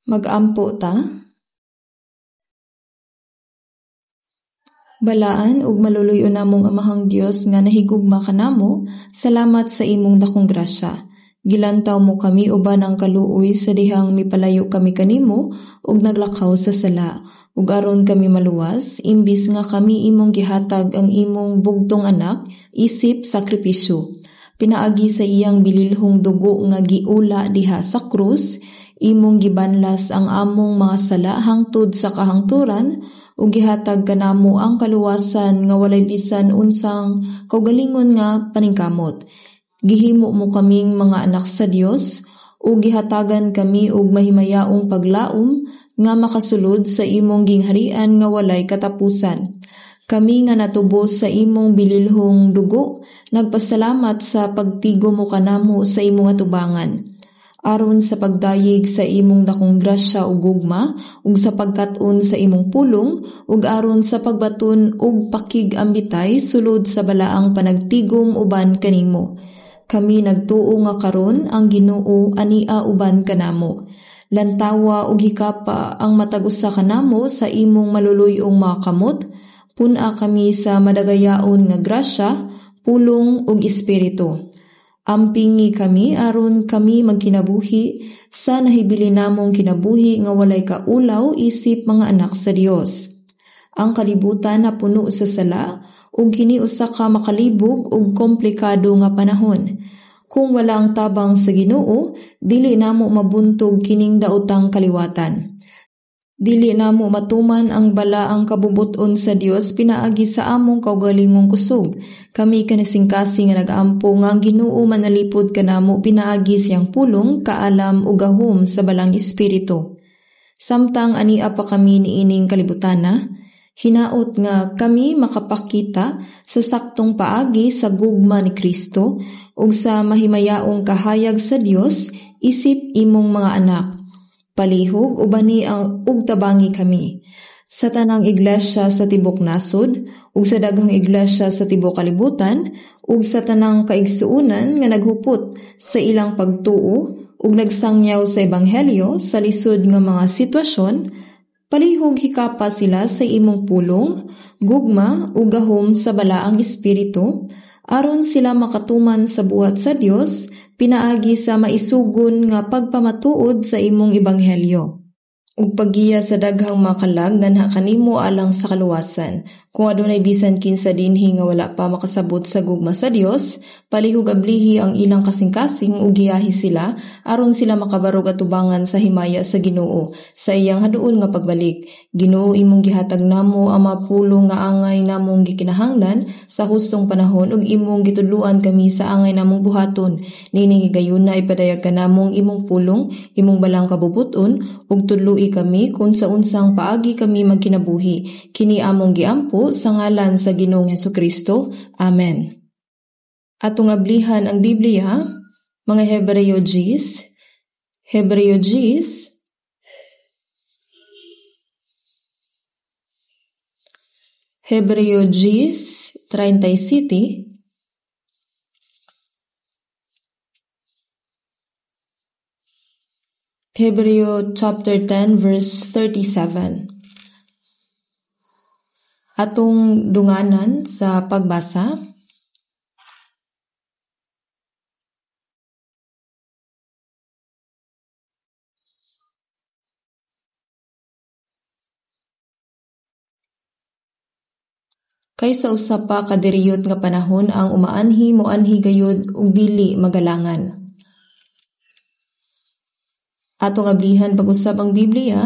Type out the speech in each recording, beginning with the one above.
Mag-ampo ta. Balaan ug maluluy-on namong Amahang Dios nga nahigugma kanamo, salamat sa imong dakong grasya. Gilantaw mo kami uban ang kaluoy sa dihang mipalayo kami kanimo ug naglakaw sa sala. Ug aron kami maluwas, imbis nga kami imong gihatag ang imong bugtong anak, isip sakripisyo. Pinaagi sa iyang bililhong dugo nga giula diha sa krus, imong gibanlas ang among mga sala hangtod sa kahangturan, ug gihatag kanamo ang kaluwasan nga walay bisan unsang kaugalingon nga paningkamot. Gihimo mo kaming mga anak sa Dios ug gihatagan kami og mahimayaong paglaom nga makasulod sa imong gingharian nga walay katapusan. Kami nga natubos sa imong bililhong dugo, nagpasalamat sa pagtigo mo kanamo sa imong atubangan. Aron sa pagdayeg sa imong dakong grasya ug gugma, ug sa pagkat-on sa imong pulong, ug aron sa pagbaton ug pakig-ambitay sulod sa balaang panagtigom uban kanimo. Kami nagtuo nga karon ang Ginoo ania uban kanamo. Lantawa ug hikapa ang matag usa kanamo sa imong maluluy-ong mga kamot, pun-a kami sa madagayaon nga grasya, pulong ug espiritu. Ampingi kami aron kami magkinabuhi sa nahibili namong kinabuhi nga walay kaulaw isip mga anak sa Dios. Ang kalibutan na puno sa sala ug kini usa ka makalibog ug komplikado nga panahon. Kung wala ang tabang sa Ginoo, dili namo mabuntog kining daotang kaliwatan. Dili namo matuman ang balaang kabubut-on sa Dios pinaagi sa among kaugalingong kusog. Kami kanasingkasing nga nag-ampo nga ang Ginoo manalipod kanamo pinaagi siyang pulong, kaalam ug gahom sa balang espiritu. Samtang ania pa kami niining kalibutana, hinaot nga kami makapakita sa saktong paagi sa gugma ni Kristo ug sa mahimayaong kahayag sa Dios isip imong mga anak. Palihog ubani ang ug tabangi kami sa tanang iglesia sa tibok nasod ug sa daghang iglesia sa tibok kalibutan ug sa tanang kaigsuonan nga naghupot sa ilang pagtuo ug nagsangyaw sa ebanghelyo sa lisod nga mga sitwasyon. Palihog hikapa sila sa imong pulong, gugma ug gahom sa balaang espiritu aron sila makatuman sa buhat sa Dios pinaagi sa maisugon nga pagpamatuod sa imong ebanghelyo. Ug paggiya sa daghang makalag nganha kanimo alang sa kaluwasan. Kung adunay bisan kinsa dinhi nga wala pa makasabot sa gugma sa Dios, palihog ablihi ang ilang kasing-kasing ug giyahi sila aron sila makabarog atubangan sa himaya sa Ginoo sa iyang haduol nga pagbalik. Ginoo, imong gihatag namo ang mapulong nga angay namong gikinahanglan sa hustong panahon ug imong gitudloan kami sa angay namong buhaton. Niining higayuna ipadayag kanamong imong pulong, imong balang kabubut-on ug tudloi kami kung sa unsang paagi kami magkinabuhi. Kini among giampo sa ngalan sa Ginoong Hesukristo. Amen. Atong ablihan ang Biblia, mga Hebreo 10, Hebreo 10, Hebreo 10:37, Hebreo chapter 10 verse 37. Atong dunganan sa pagbasa. Kaysa usa pa ka diriyot nga panahon ang umaanhi moanhi gayud ug dili magalangan. Atong ablihan pag-usab ang Biblia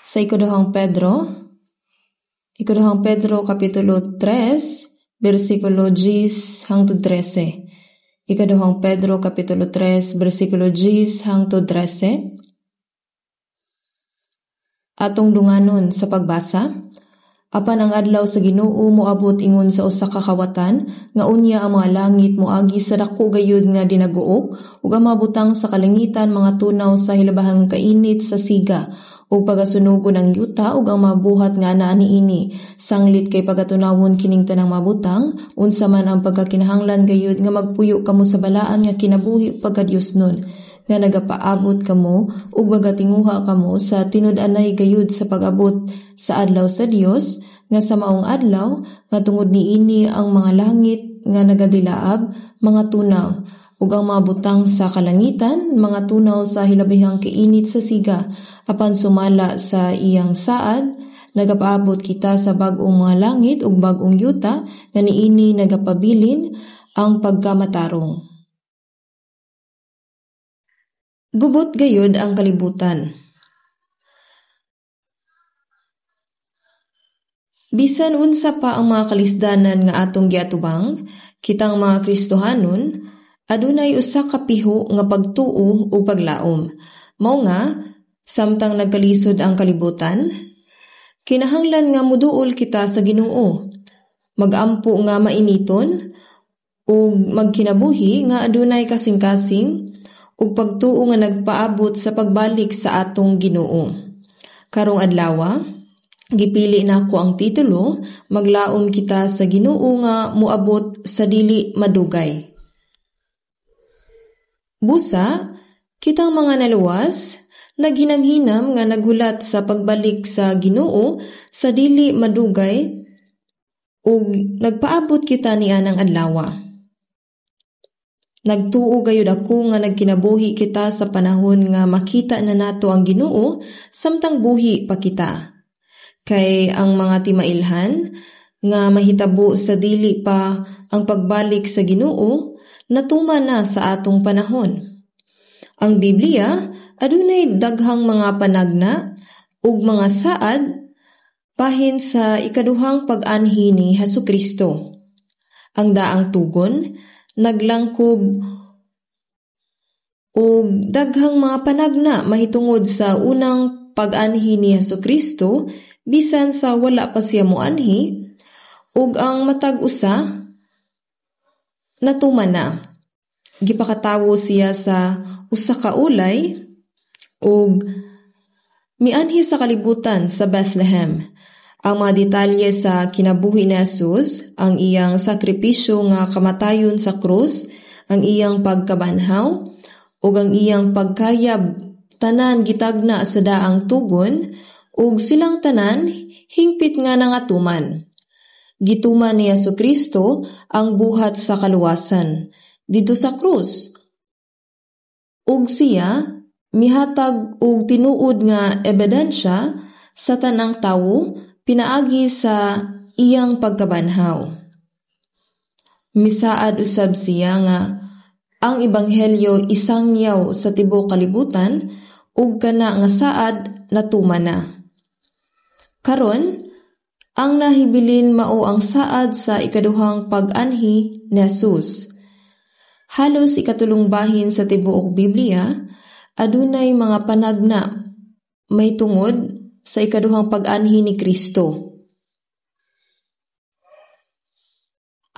sa Ikaduhang Pedro, Ikaduhang Pedro kapitulo 3 bersikulo 10 hangtod 13. Ikaduhang Pedro kapitulo 3 bersikulo 10 hangtod 13. Atong dunganon sa pagbasa. Apan ang adlaw sa Ginoo moabot ingon sa usa ka kawatan nga unya ang mga langit moagi sa dako gayud nga dinaguok ug ang mga butang sa kalangitan mga tunaw sa hilabahang kainit sa siga ug pagasunugon ang yuta ug ang mga buhat nga anaa niini. Sanglit kay pagatunawon kining tanang mga butang, unsa man ang pagkakinahanglan gayud nga magpuyo kamo sa balaan nga kinabuhi ug pagkadiyosnon. nga nagapaabot kamo ug magatinguha kamo sa tinud-anay gayud sa pag-abot sa adlaw sa Dios, nga sa maong adlaw nga tungod niini ang mga langit nga nagadilaab mga tunaw ug ang mga butang sa kalangitan mga tunaw sa hilabihang kainit sa siga. Apan sumala sa iyang saad, nagapaabot kita sa bag-ong mga langit ug bag-ong yuta nga niini nagapabilin ang pagkamatarong. Gubot gayud ang kalibutan. Bisan unsa pa ang mga kalisdanan nga atong giatubang, kitang mga Kristohanon adunay usa ka piho nga pagtuo ug paglaom. Mao nga samtang nagkalisod ang kalibutan, kinahanglan nga moduol kita sa Ginoo, magampo nga mainiton ug magkinabuhi nga adunay kasing-kasing ug pagtuo nga nagpaabot sa pagbalik sa atong Ginoo. Karong adlawa, gipili nako ang titulo, Maglaom kita sa Ginoo nga moabot sa dili madugay. Busa, kitang mga naluwas, naghinamhinam nga naghulat sa pagbalik sa Ginoo sa dili madugay ug nagpaabot kita nianang adlawa. Nagtuo gayud ako nga nagkinabuhi kita sa panahon nga makita na nato ang Ginoo samtang buhi pa kita. Kay ang mga timailhan nga mahitabo sa dili pa ang pagbalik sa Ginoo natuma na sa atong panahon. Ang Biblia adunay daghang mga panagna ug mga saad bahin sa ikaduhang pag-anhi ni Hesukristo. Ang daang tugon naglangkob og daghang mga panagna mahitungod sa unang pag-anhi ni Hesukristo bisan sa wala pa siya moanhi, ug ang matag usa natuman na. Gipakatawo siya sa usa ka ulay ug mianhi sa kalibutan sa Bethlehem. Ang mga detalye sa kinabuhi ni Jesus, ang iyang sakripisyo nga kamatayon sa krus, ang iyang pagkabanhaw, ug ang iyang pagkayab, tanan gitagna sa daang tugon, ug silang tanan hingpit nga nangatuman. Gituman ni Hesukristo ang buhat sa kaluwasan didto sa krus. Ug siya mihatag og tinuod nga ebidensya sa tanang tawo pinaagi sa iyang pagkabanhaw. Misaad usab siya nga ang ebanghelyo isangyaw sa tibuok kalibutan ug kana nga saad natuman na. Karon, ang nahibilin mao ang saad sa ikaduhang pag-anhi ni Jesus. Halos ikatulong bahin sa tibuok Biblia, adunay mga panagna may tungod sa ikaduhang pag-anhi ni Kristo.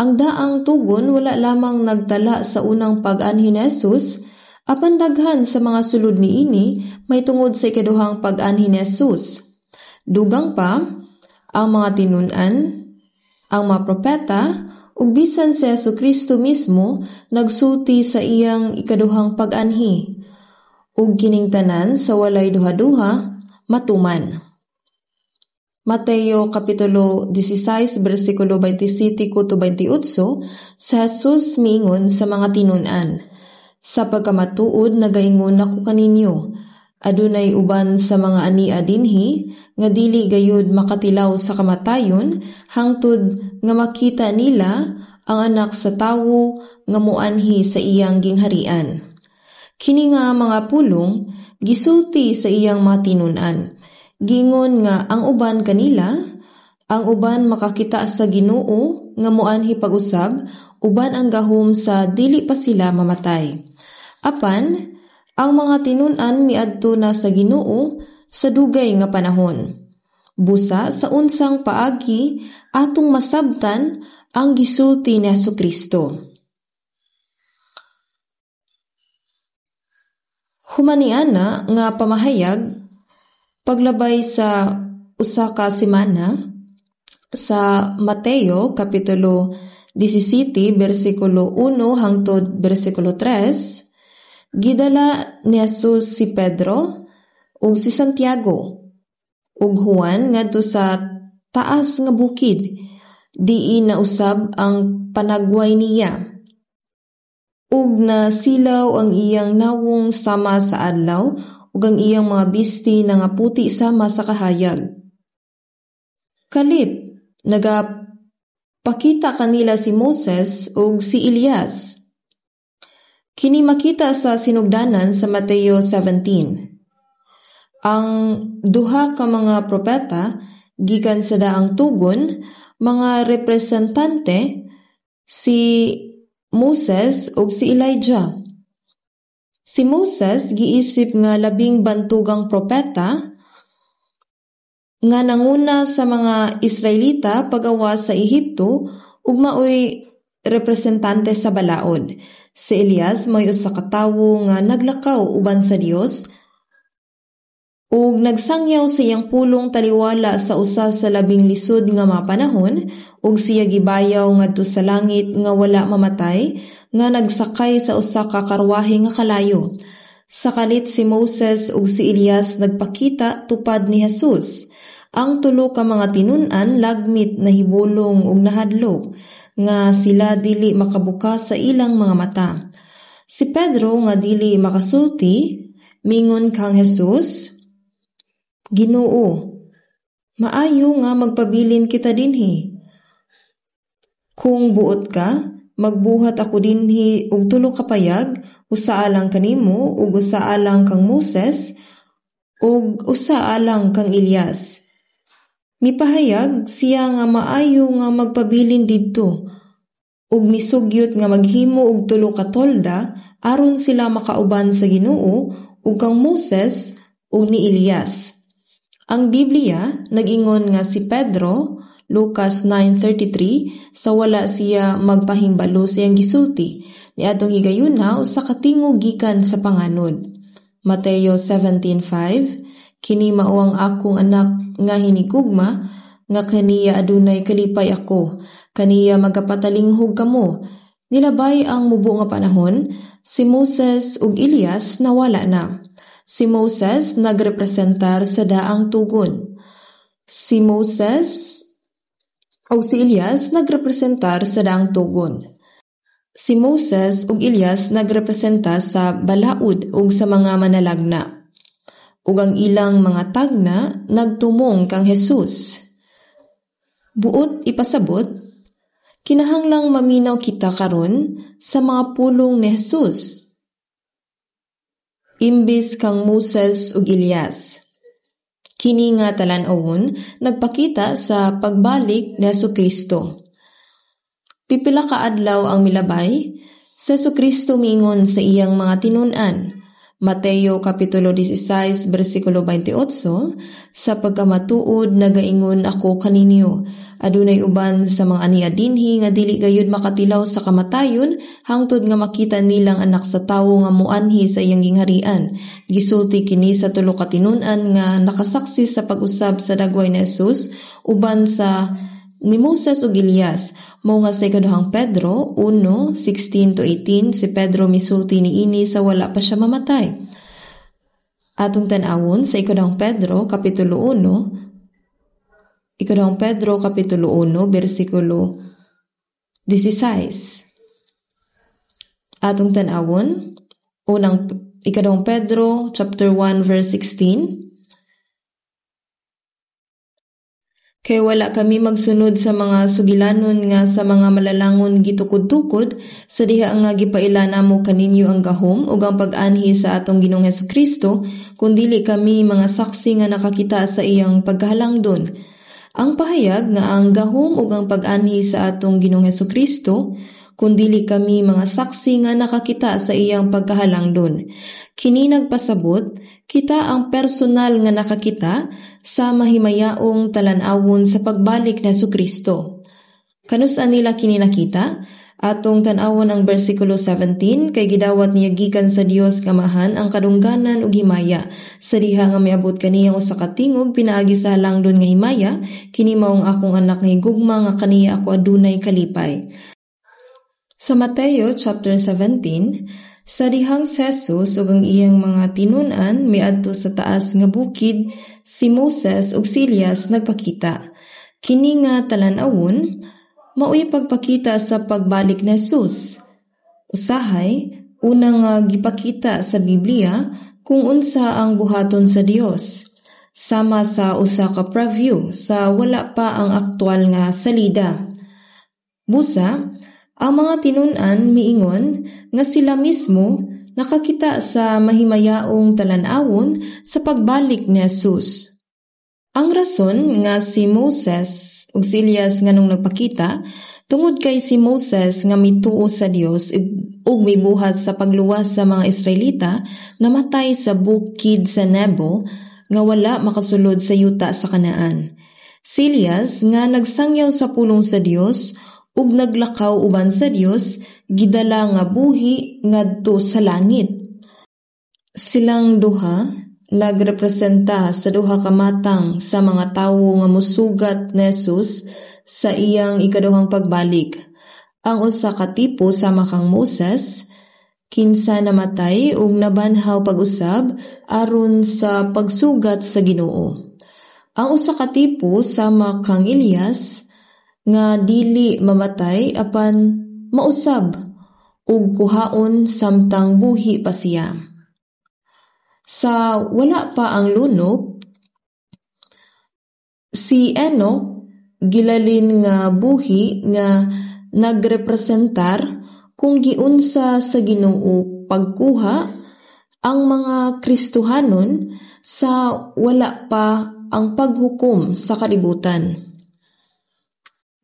Ang daang tugon wala lamang nagtala sa unang pag-anhi ni Jesus, apan daghan sa mga sulod niini may tungod sa ikaduhang pag-anhi ni Jesus. Dugang pa, ang mga tinun-an, ang mga propeta, ug bisan si Hesukristo mismo nagsulti sa iyang ikaduhang pag-anhi, ug kining tanan sa walay duha-duha matuman. Mateo Kapitulo 16, versikulo 27-28, sa Jesus miingon sa mga tinun-an, "Sa pagkamatuod nagaingon ako kaninyo, adunay uban sa mga ania dinhi nga dili gayud makatilaw sa kamatayon hangtod nga makita nila ang anak sa tawo nga moanhi sa iyang gingharian." Kini nga mga pulong gisulti sa iyang mga tinun-an. Gingon nga ang uban kanila, ang uban makakita sa Ginoo nga moanhi pag-usab, uban ang gahom sa dili pa sila mamatay. Apan ang mga tinun-an miadto na sa Ginoo sa dugay nga panahon. Busa sa unsang paagi atong masabtan ang gisulti ni Hesukristo. Human niana nga pamahayag, paglabay sa usa ka semana sa Mateo Kapitulo 17 bersikulo 1 hangtod bersikulo 3, Gidala ni Jesus si Pedro ug si Santiago ug Juan ngadto sa taas nga bukid, diin nausab ang panagway niya. Ug nasilaw ang iyang nawong sama sa adlaw ug ang iyang mga bisti nangaputi sama sa kahayag. Kalit, nagapakita kanila si Moses ug si Elias. Kini makita sa sinugdanan sa Mateo 17. Ang duha ka mga propeta gikan sa daang tugon, mga representante si Moses ug si Elijah. Si Moses giisip nga labing bantugang propeta nga nanguna sa mga Israelita pagawas sa Ehipto ug maoy representante sa balaod. Si Elias maoy usa ka tawo nga naglakaw uban sa Dios ug nagsangyaw sa iyang pulong taliwala sa usa sa labing lisod nga mga panahon ug siya gibayaw ngadto sa langit nga wala mamatay nga nagsakay sa usa ka karwahe nga kalayo. Sa kalit, si Moses ug si Elias nagpakita tupad ni Jesus. Ang tulo ka mga tinun-an lagmit nahibulong ug nahadlok nga sila dili makabuka sa ilang mga mata. Si Pedro nga dili makasulti, mingon kang Jesus, "Ginoo, maayo nga magpabilin kita dinhi. Kung buot ka, magbuhat ako dinhi og tulo ka payag, usa alang kanimo ug usa alang kang Moses ug usa alang kang Elias." Mipahayag siya nga maayo nga magpabilin didto ug misugyot nga maghimo og tulo ka tolda aron sila makauban sa Ginoo ug kang Moses ug ni Elias. Ang Biblia nag-ingon nga si Pedro, Lucas 9:33, sa wala siya magpahimbalo sa iyang gisulti, niadtong higayuna usa ka tingog gikan sa panganod. Mateo 17:5, "Kini mao ang akong anak nga hinigugma, nga kaniya adunay kalipay ako. Kaniya magapatalinghog kamo." Nilabay ang mubo nga panahon, si Moses ug Elias nawala na. Si Moses nagrepresentar sa daang tugon. Si Moses ug si Elias nagrepresentar sa daang tugon. Si Moses ug Elias nagrepresenta sa balaod ug sa mga manalagna. Ug ang ilang mga tagna nagtumong kang Jesus. Buot ipasabot, kinahanglang maminaw kita karon sa mga pulong ni Jesus imbis kang Moses ug Elias. Kini nga talan-awon nagpakita sa pagbalik ni Hesukristo. Pipila ka adlaw ang milabay, si Hesukristo miingon sa iyang mga tinun-an. Mateo Kapitulo 16, versikulo 28, "Sa pagkamatuod nagaingon ako kaninyo, adunay uban sa mga ania dinhi nga dili gayud makatilaw sa kamatayon hangtod nga makita nilang Anak sa Tawo nga muanhi sa iyang gingharian." Gisulti kini sa tulo ka tinun-an nga nakasaksi sa pag-usab sa dagway ni Jesus uban sa ni Moses ug Elias. Mao nga sa ikaduhang Pedro 1:16 to 18, si Pedro misulti niini sa wala pa siya mamatay. Atong tan-awon sa ikaduhang Pedro kapitulo 1, ikaduhang Pedro kapitulo 1 bersikulo 16. Atong tan-awon unang ikaduhang Pedro chapter 1 verse 16. "Kay wala kami magsunod sa mga sugilanon nga sa mga malalangon gitukod-tukod sa diha nga gipaila namo kaninyo ang gahom ug ang pag-anhi sa atong Ginoong Hesukristo, kun dili kami mga saksi nga nakakita sa iyang pagkahalangdon." Ang pahayag nga ang gahom ug ang pag-anhi sa atong Ginoong Hesukristo, kun dili kami mga saksi nga nakakita sa iyang pagkahalangdon. Kini nagpasabot, kita ang personal nga nakakita sa mahimayaong talan-awon sa pagbalik ni Hesukristo. Kanus-a nila kini nakita? Atong tan-awon ang bersikulo 17, "Kay gidawat niya gikan sa Dios Amahan ang kadungganan ug himaya sa diha nga miabot kaniyang usa ka tingog pinaagi sa halangdon nga himaya, 'Kini mao ang akong anak nga higugma nga kaniya ako adunay kalipay.'" Sa Mateo chapter 17, Sa dihang si Jesus ug ang iyang mga tinun-an miadto sa taas nga bukid, si Moses ug si Elias nagpakita. Kini nga talan-awon mao'y pagpakita sa pagbalik ni Jesus. Usahay, una nga gipakita sa Biblia kung unsa ang buhaton sa Dios, sama sa usa ka preview sa wala pa ang aktual nga salida. Busa, ang mga tinun-an miingon nga sila mismo nakakita sa mahimayaong talan-awon sa pagbalik ni Jesus. Ang rason nga si Moses ug si Elias nganong nagpakita, tungod kay si Moses nga mituo sa Dios ug mibuhat sa pagluwas sa mga Israelita, namatay sa bukid sa Nebo nga wala makasulod sa yuta sa Kanaan. Si Elias nga nagsangyaw sa pulong sa Dios ug naglakaw uban sa Dios, gidala nga buhi ngadto sa langit. Silang duha nagrepresenta sa duha ka matang sa mga tawo nga mosugat ni Jesus sa iyang ikaduhang pagbalik. Ang usa ka tipo sama kang Moses, kinsa namatay ug nabanhaw pag-usab aron sa pagsugat sa Ginoo. Ang usa ka tipo sama kang Elias nga dili mamatay apan mausab ug kuhaon samtang buhi pa siya. Sa wala pa ang lunop, si Enoch gilalin nga buhi nga nagrepresentar kung giunsa sa Ginoo pagkuha ang mga Kristohanon sa wala pa ang paghukom sa kalibutan.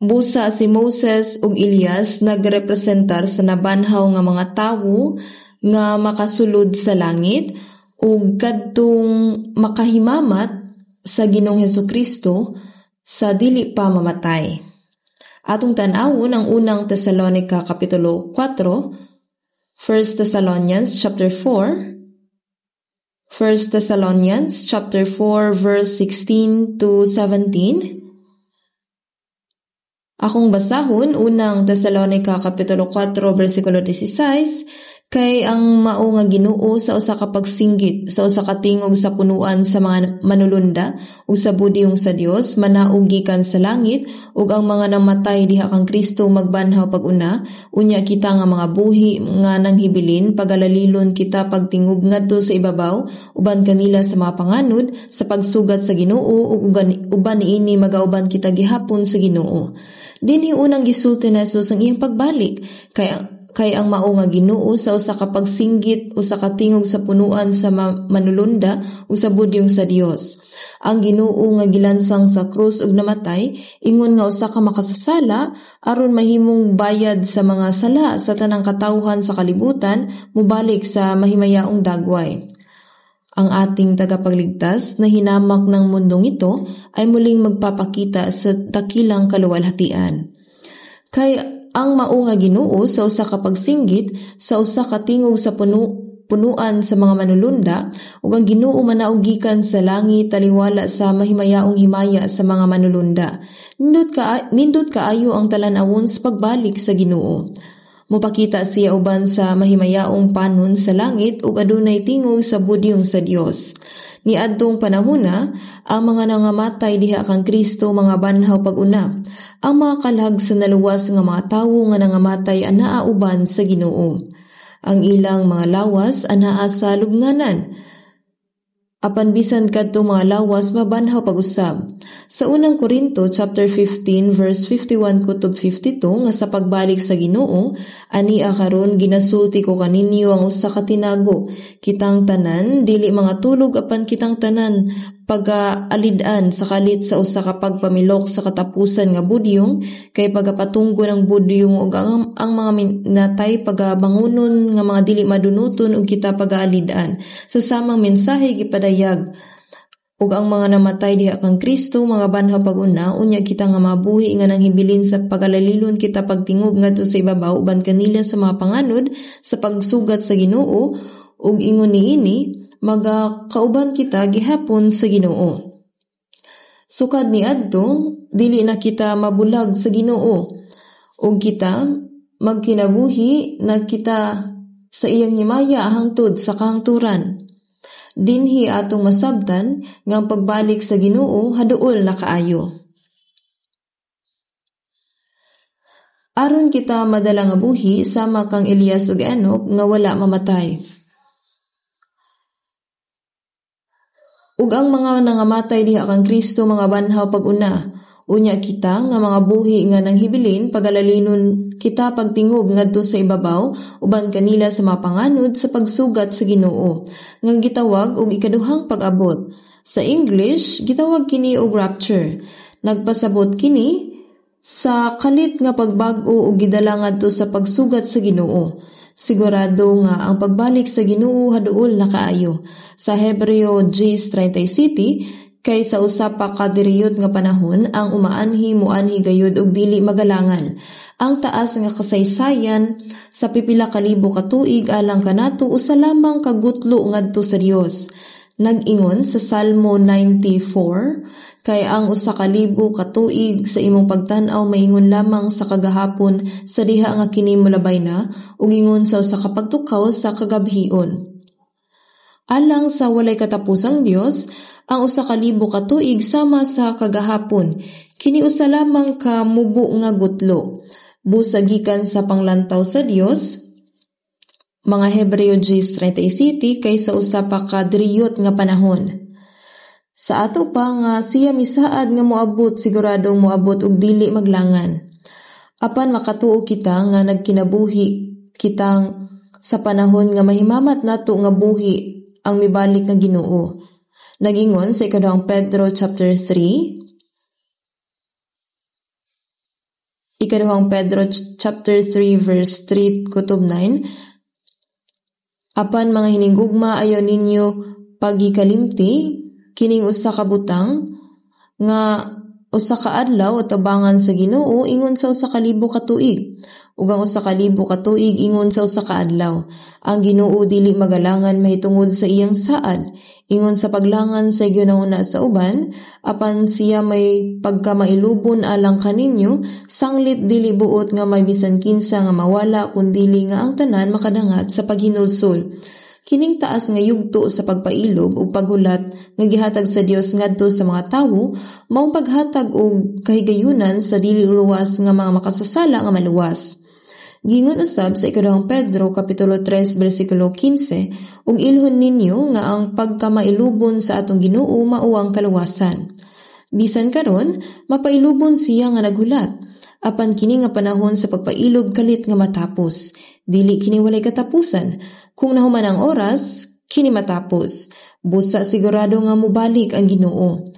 Busa, si Moses ug Elias nagrepresentar sa nabanhaw nga mga tawo nga makasulod sa langit ug kadtong makahimamat sa Ginoong Hesukristo sa dili pa mamatay. Atong tan-awon ang Unang Tesalonica kapitulo 4, 1 Thessalonians chapter 4, 1 Thessalonians chapter 4 verse 16 to 17. Akong basahon Unang Tesalonica kapitulo 4 bersikulo 16: "Kay ang mao nga Ginoo, sa usa ka pagsinggit, sa usa ka tingog sa punuan sa mga manulunda ug sa budyong sa Dios, manaog gikan sa langit, ug ang mga namatay diha kang Kristo magbanhaw pag-una. Unya kita nga mga buhi nga nanghibilin, pagalalilon kita pagtingob ngadto sa ibabaw uban kanila sa mga panganod sa pagsugat sa Ginoo, ug uban niini magauban kita gihapon sa Ginoo." Dinhi unang gisulti ni Jesus ang iyang pagbalik, kay ang mao nga Ginoo, sa usa ka pagsinggit, usa ka tingog sa punuan sa manulunda ug sa budyong sa Dios. Ang Ginoo nga gilansang sa krus ug namatay ingon nga usa ka makasasala aron mahimong bayad sa mga sala sa tanang katawhan sa kalibutan, mobalik sa mahimayaong dagway. Ang ating tagapagligtas na hinamak ng mundong ito ay muling magpapakita sa dakilang kaluwalhatian. Kay ang mao nga Ginoo, sa usa ka pagsinggit, sa usa ka tingog sa punuan sa mga manulunda, ug ang Ginoo manaog gikan sa langit taliwala sa mahimayaong himaya sa mga manulunda. Nindot kaayo ang talan-awon sa pagbalik sa Ginoo. Mopakita siya uban sa mahimayaong panon sa langit ug adunay tingog sa budyong sa Dios. Niadtong panahona, ang mga nangamatay diha kang Kristo mga banhaw pag-una. Ang mga kalag sa naluwas nga mga tawo nga nangamatay anaa uban sa Ginoo. Ang ilang mga lawas anaa sa lubnganan. Apan bisan kadto mga lawas, mabanhaw pag-usab. Sa Unang Korinto chapter 15 verse 51 kutob 52 nga sa pagbalik sa Ginoo, "Ania karon ginasulti ko kaninyo ang usa ka tinago. Kitang tanan dili mga tulog, apan kitang tanan pagaalid-an sa kalit sa usa ka pagpamilok, sa katapusan nga budyong, kay pagapatunggon ang budyong ug ang mga natay pagabangunon nga mga dili madunuton ug kita pagaalid-an." Sa samang mensahe gipadayag, ug ang mga namatay diha kang Kristo mga banhaw pag-una, unya kita nga mabuhi nga nanghibilin, sa pagalalilon kita pagtingob ngadto sa ibabaw uban kanila sa mga panganod sa pagsugat sa Ginoo, ug ingon niini magakauban kita gihapon sa Ginoo. Sukad niadto, dili na kita mabulag sa Ginoo ug kita magkinabuhi na kita. sa iyang himaya hangtod sa kahangturan. Dinhi atong masabtan nga ang pagbalik sa Ginoo haduol na kaayo. Aron kita madala nga buhi sama kang Elias ug Enoch nga wala mamatay. Ug ang mga nangamatay diha kang Kristo mga banhaw pag-una. Unya kita nga mga buhi nga nanghibilin pagalalinon kita pagtingob ngadto sa ibabaw uban kanila sa mga panganod sa pagsugat sa Ginoo nga gitawag og ikaduhang pag-abot. Sa English gitawag kini og rapture. Nagpasabot kini sa kalit nga pagbag-o og gidala ngadto sa pagsugat sa Ginoo. Sigurado nga ang pagbalik sa Ginoo haduol na kaayo. Sa Hebreo 10:37, kay sa usa pa ka diriyot nga panahon ang umaanhi moanhi gayud og dili magalangan. Ang taas nga kasaysayan sa pipila ka libo ka tuig alang kanato usa lamang ka gutlo ngadto sa Dios. Nag-ingon sa Salmo 94, kay ang 1,000 ka tuig sa imong pagtan-aw maingon lamang sa kagahapon sa diha nga kini molabay na, ug ingon sa usa ka pagtukaw sa kagabhion. Alang sa walay katapusang Dios, ang 1,000 ka tuig sama sa kagahapon, kini usa lamang ka mubo nga gutlo. Busa gikan sa panglantaw sa Dios, mga Hebreo 10:37, kay sa usa pa ka driyot nga panahon. Sa ato pa nga siya misaad nga moabot, siguradong moabot og dili maglangan. Apan makatuo kita nga nagkinabuhi kitang sa panahon nga mahimamat nato nga buhi ang mibalik nga Ginoo. Nagingon sa 2 Pedro chapter 3, 2 Pedro chapter 3 verse 3 kutob 9, apan mga hinigugma ayaw ninyo pagikalimti kining usa ka butang nga usa ka adlaw atabangan sa Ginoo ingon sa 1,000 ka tuig, ug ang 1,000 ka tuig ingon sa usa ka adlaw. Ang Ginoo dili magalangan mahitungod sa iyang saad, ingon sa paglangan sa gihuna sa uban, apan siya may pagkamailubon alang kaninyo, sanglit dili buot nga may bisan kinsa nga mawala kun dili nga ang tanan makadangat sa paghinulsol. Kining taas nga yugto sa pagpailob ug paghulat nga gihatag sa Dios ngadto sa mga tawo, maong paghatag og kahigayunan sa dili luwas nga mga makasasala nga maluwas. Gingon usab sa 2 Pedro kapitulo 3 bersikulo 15, ug ilhon ninyo nga ang pagkamailubon sa atong Ginoo mao ang kaluwasan. Bisan karon, mapailubon siya nga naghulat. Apan kini nga panahon sa pagpailob kalit nga matapos. Dili kini walay katapusan. Kung nahuman ang oras, kini matapos. Busa sigurado nga mobalik ang Ginoo.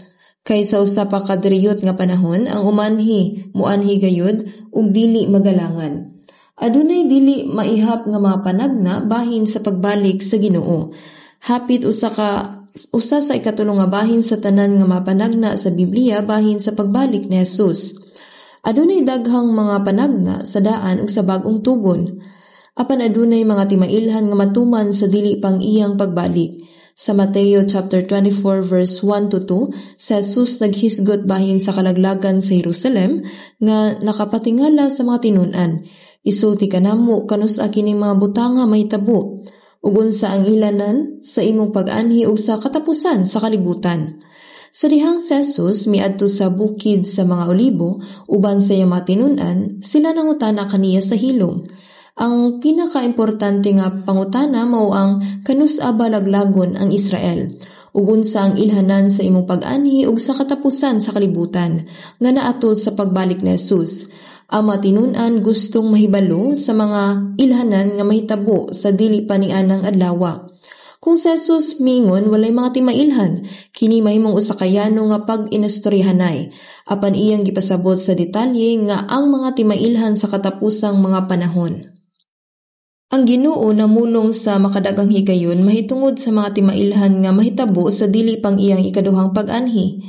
Kay sa usa pa ka driyot nga panahon, ang umanhi muanhi gayud ug dili magalangan. Adunay dili maihap nga mga panagna bahin sa pagbalik sa Ginoo. Hapit usa sa ikatulo nga bahin sa tanan nga mga panagna sa Biblia bahin sa pagbalik ni Jesus. Adunay daghang mga panagna sa daan ug sa bag-ong tugon. Apan adunay mga timailhan nga matuman sa dili pang iyang pagbalik. Sa Mateo chapter 24 verse 1 to 2, si Jesus naghisgot bahin sa kalaglagan sa Jerusalem nga nakapatingala sa mga tinun-an. Isulti kanamo kanus-a kining mga butanga mahitabo, ug unsa ang ilanan sa imong pag-anhi ug sa katapusan sa kalibutan. Sa dihang si Jesus miadto sa bukid sa mga olibo uban sa iyang mga tinun-an, sila nangutana kaniya sa hilom. Ang pinakaimportante nga pangutana mao ang kanus-a ba laglagon ang Israel, ug unsa ang ilhanan sa imong pag-anhi ug sa katapusan sa kalibutan nga naatol sa pagbalik ni Jesus. Ang mga tinun-an gustong mahibalo sa mga ilhanan nga mahitabo sa dili pa nianang adlawa. Kung si Jesus miingon walay mga timailhan, kini mahimong usa ka yano nga pag-inestoryahanay, apan iyang gipasabot sa detalye nga ang mga timailhan sa katapusang mga panahon. Ang Ginoo namulong sa makadagang higayon mahitungod sa mga timailhan nga mahitabo sa dili pang iyang ikaduhang pag-anhi.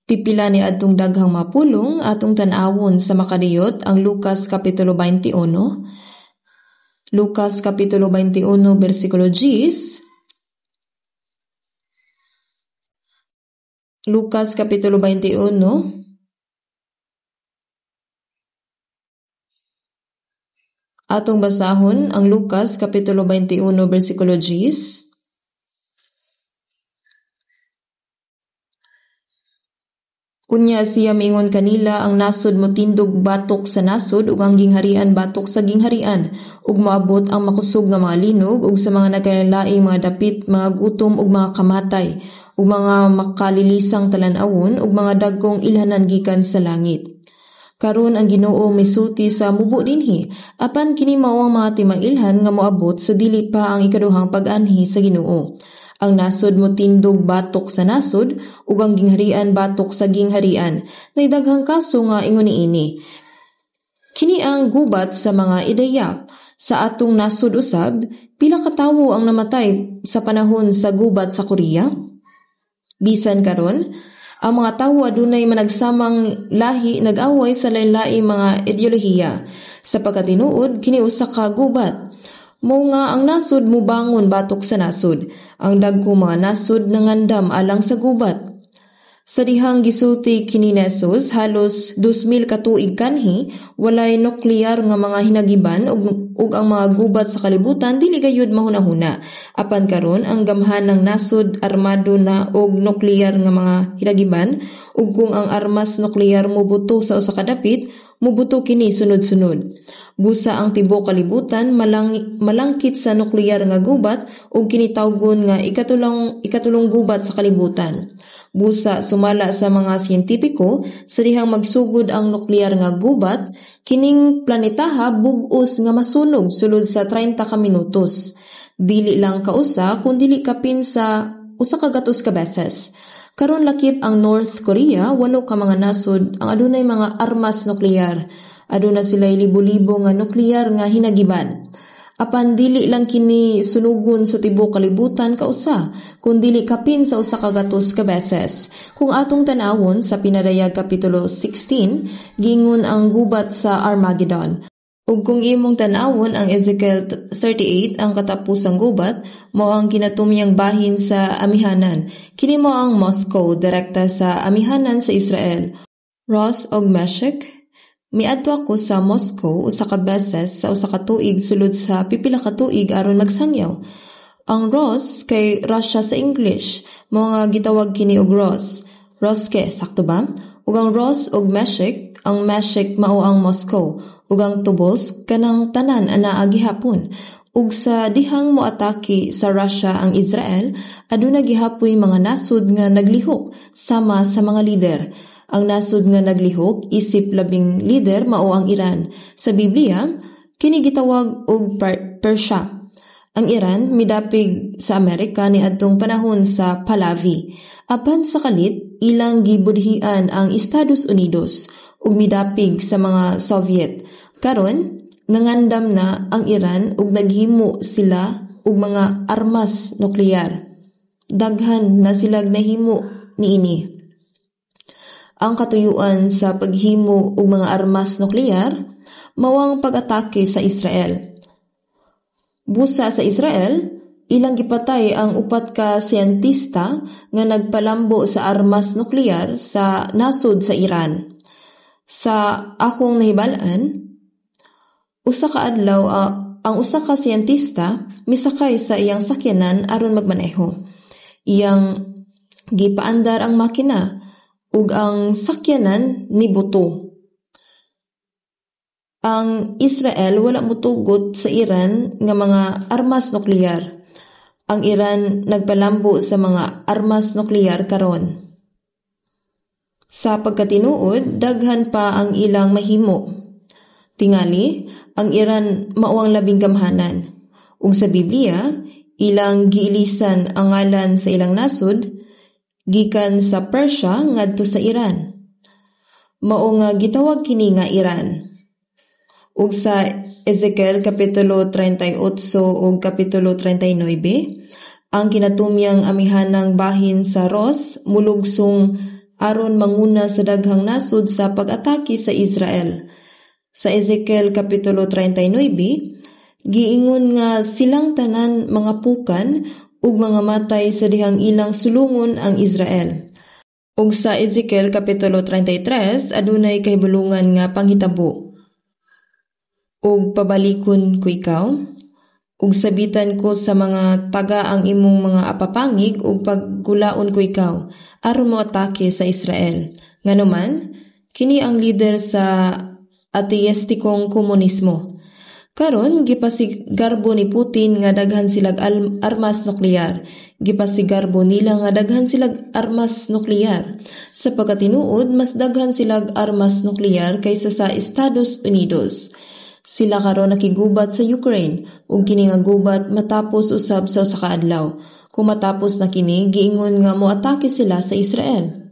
Pipila ni adtong daghang mapulong atong tan-awon sa makadiyot ang Lucas kapitulo 21. Lucas kapitulo 21 bersikulo 10. Lucas kapitulo 21 Atong basahon ang Lucas Kapitulo 21, bersikulo 10. Unya siya miingon kanila, ang nasod motindog batok sa nasod ug ang gingharian batok sa gingharian, ug moabot ang makusog nga mga linog ug sa mga nagkalainlaing mga dapit, mga gutom ug mga kamatay, ug mga makalilisang talan-awon ug mga dagkong ilhanan gikan sa langit. Karon ang Ginoo misulti sa mubo dinhi, apan kini mao ang mga timailhan nga moabot sa dili pa ang ikaduhang pag-anhi sa Ginoo. Ang nasod motindog batok sa nasod ug ang gingharian batok sa gingharian. Nay daghang kaso nga ingon niini. Kini ang gubat sa mga ideya. Sa atong nasod usab, pila ka tawo ang namatay sa panahon sa gubat sa Korea? Bisan karon, ang mga tawo adunay managsamang lahi nag-away sa lain-laing mga ideolohiya. Sa pagkatinuod, kini usa ka gubat. Mao nga ang nasod mubangon batok sa nasod. Ang dagko mga nasod nangandam alang sa gubat. Sa dihang gisulti kini ni Jesus, halos 2,000 ka tuig kanhi, walay nuklear nga mga hinagiban ug ang mga gubat sa kalibutan dili gayud mahunahuna. Apan karon ang gamhanang nasod armado na og nuklear nga mga hinagiban ug kung ang armas nuklear mobuto sa usa ka dapit, mobuto kini sunod-sunod. Busa ang tibuok kalibutan malangkit sa nuklear nga gubat ug kini tawgon nga ikatulong gubat sa kalibutan. Busa sumala sa mga siyentipiko sa dihang magsugod ang nuklear nga gubat, kining planetaha bug-os nga masunog sulod sa 30 ka minutos. Dili lang kausa kun dili kapin sa usa ka gatos ka beses. Karon lakip ang North Korea, 8 ka mga nasod ang adunay mga armas nuklear. Aduna sila'y libo-libo nga nuklear nga hinagiban. Apan dili lang kini sunugon sa tibuok kalibutan kausa, kun dili kapin sa usa ka gatos ka beses. Kung atong tan-awon sa Pinadayag Kapitulo 16, gingon ang gubat sa Armageddon. Ug kung imong tan-awon ang Ezekiel 38, ang katapusang gubat, mao ang kinatumyang bahin sa amihanan. Kini mao ang Moscow, direkta sa amihanan sa Israel. Ross og Meshech. Miadto ako sa Moscow usa ka beses sa usa ka tuig sulod sa pipila ka tuig aron magsangyaw. Ang Ross kay Russia sa English, mao nga gitawag kini og Ross. Roske, sakto ba? Ug ang Ross og Meshech, ang Meshech mao ang Moscow, ug ang Tobolsk kanang tanan anaa gihapon. Ug sa dihang moatake sa Russia ang Israel, aduna gihapoy mga nasod nga naglihok sama sa mga lider. Ang nasod nga naglihok isip labing lider mao ang Iran. Sa Biblia, kini gitawag og Persia. Ang Iran midapig sa Amerika niadtong panahon sa Pahlavi. Apan sa kalit, ilang gibudhian ang Estados Unidos ug midapig sa mga Soviet. Karon, nangandam na ang Iran ug naghimo sila og mga armas nuklear. Daghan na silag nahimo niini. Ang katuyuan sa paghimo og mga armas nuklear mao ang pag-atake sa Israel. Busa sa Israel, ilang gipatay ang 4 ka siyentista nga nagpalambo sa armas nuklear sa nasod sa Iran. Sa akong nahibal-an, usa ka adlaw ang usa ka siyentista misakay sa iyang sakyanan aron magmaneho. Iyang gipaandar ang makina ug ang sakyanan nibuto. Ang Israel wala motugot sa Iran nga mga armas nuklear. Ang Iran nagpalambo sa mga armas nuklear karon. Sa pagkatinuod, daghan pa ang ilang mahimo. Tingali, ang Iran mao ang labing gamhanan. Ug sa Biblia, ilang giilisan ang ngalan sa ilang nasod gikan sa Persia ngadto sa Iran. Mao nga gitawag kini nga Iran. Ug sa Ezekiel Kapitulo 38 ug Kapitulo 39, ang kinatumyang amihanang bahin sa Ros mulugsong aron manguna sa daghang nasod sa pag-atake sa Israel. Sa Ezekiel Kapitulo 39, giingon nga silang tanan mga pukan ug mga matay sa dihang ilang sulungon ang Israel. Ug sa Ezekiel Kapitulo 33, adunay kahibulungan nga panghitabo. Ug pabalikon ko ikaw, ug sabitan ko sa mga taga ang imong mga apapangig ug paggulaon ko ikaw aron moatake sa Israel. Nganuman, kini ang lider sa ateistikong komunismo. Karon gipasigarbo ni Putin nga daghan silag armas nuklear. Gipasigarbo nila nga daghan silag armas nuklear. Sa pagkatinuod, mas daghan silag armas nuklear kaysa sa Estados Unidos. Sila karon nakigubat sa Ukraine ug kini nga gubat matapos usab sa usa ka adlaw. Kung matapos na kini, giingon nga moatake sila sa Israel.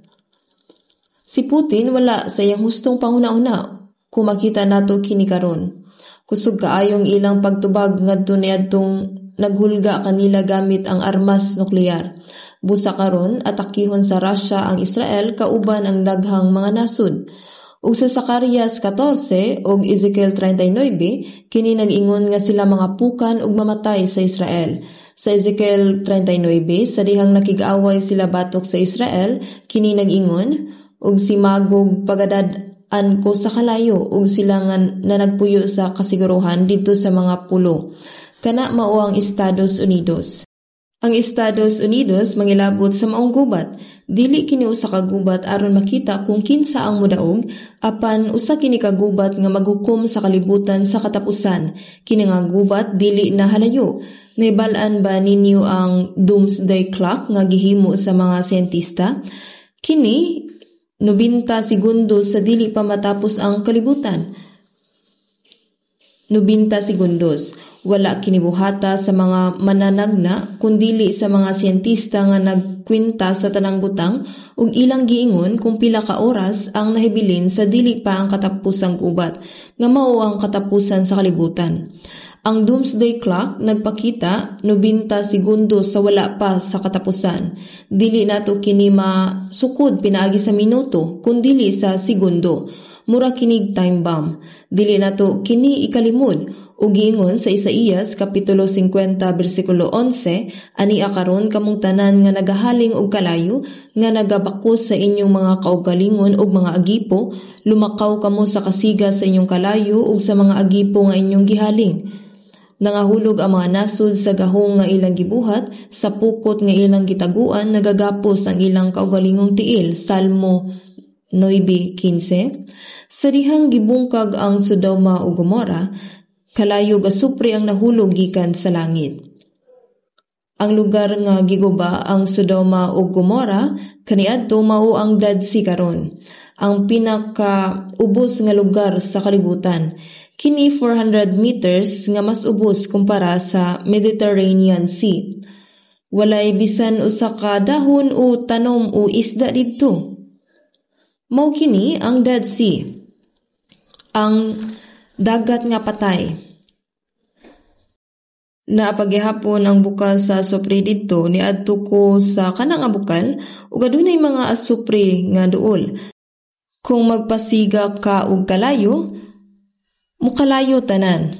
Si Putin wala sa iyang hustong panghuna-huna kung makita nato kini karon. Kusog kaayong ilang pagtubag ngadto niadtong naghulga kanila gamit ang armas nuklear. Busa karon atakihon sa Russia ang Israel kauban ang daghang mga nasud. Ug sa Zacarias 14 ug Ezekiel 39, kini nag-ingon nga sila mga pukan ug mamatay sa Israel. Sa Ezekiel 39, sa dihang nakig-away sila batok sa Israel, kini nag-ingon, ug si Magog pagadad-an ko sa kalayo ug sila nga na nagpuyo sa kasiguruhan didto sa mga pulo. Kana mao ang Estados Unidos. Ang Estados Unidos mangilabot sa maong gubat. Dili kini usa ka gubat aron makita kung kinsa ang modaog, apan usa kini ka gubat nga maghukom sa kalibutan sa katapusan. Kini nga gubat dili na halayo. Nahibal-an ba ninyo ang doomsday clock nga gihimo sa mga siyentista? Kini 90 segundos sa dili pa matapos ang kalibutan. 90 segundos. Wala kini buhata sa mga mananagna kundili sa mga siyentista nga nagkwenta sa tanang butang ug ilang giingon kung pila ka oras ang nahibilin sa dili pa ang katapusang gubat nga mao ang katapusan sa kalibutan. Ang doomsday clock nagpakita 90 segundos sa wala pa sa katapusan. Dili nato kini masukod pinaagi sa minuto kundili sa segundo. Mura kinig time bomb. Dili nato kini ikalimod. Ug giingon sa Isaías kapitulo 50 bersikulo 11, ania karon kamong tanan nga nagahaling og kalayo, nga nagabakos sa inyong mga kaugalingon ug mga agipo, lumakaw kamo sa kasiga sa inyong kalayo ug sa mga agipo nga inyong gihaling. Nangahulog ang mga nasod sa gahong nga ilang gibuhat, sa pukot nga ilang gitaguan, nagagapos ang ilang kaugalingong tiil. Salmo 9:15. Sa dihang gibungkag ang Sodoma ug Gomora, kalayog asupre ang nahulog gikan sa langit. Ang lugar nga giguba ang Sodoma ug Gomora kaniadto mao ang Dead Sea karon, ang pinakaubos nga lugar sa kalibutan. Kini 400 meters nga mas ubos kumpara sa Mediterranean Sea. Walay bisan usa ka dahon o tanom o isda didto. Mao kini ang Dead Sea, ang dagat nga patay. Naapagihapon ang bukal sa asupre didto, niadto ko sa kanang bukal ug adunay mga asupre nga duol. Kung magpasiga ka og kalayo, mukalayo tanan.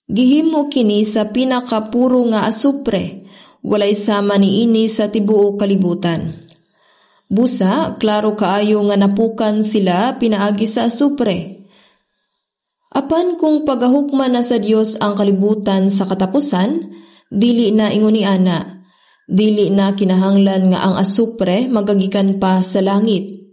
Gihimo kini sa pinakapuro nga asupre, walay sama niini sa tibuok kalibutan. Busa, klaro kaayo nga napukan sila pinaagi sa asupre. Apan kung pagahukman na sa Dios ang kalibutan sa katapusan, dili na ingon ni ana, dili na kinahanglan nga ang asupre magagikan pa sa langit.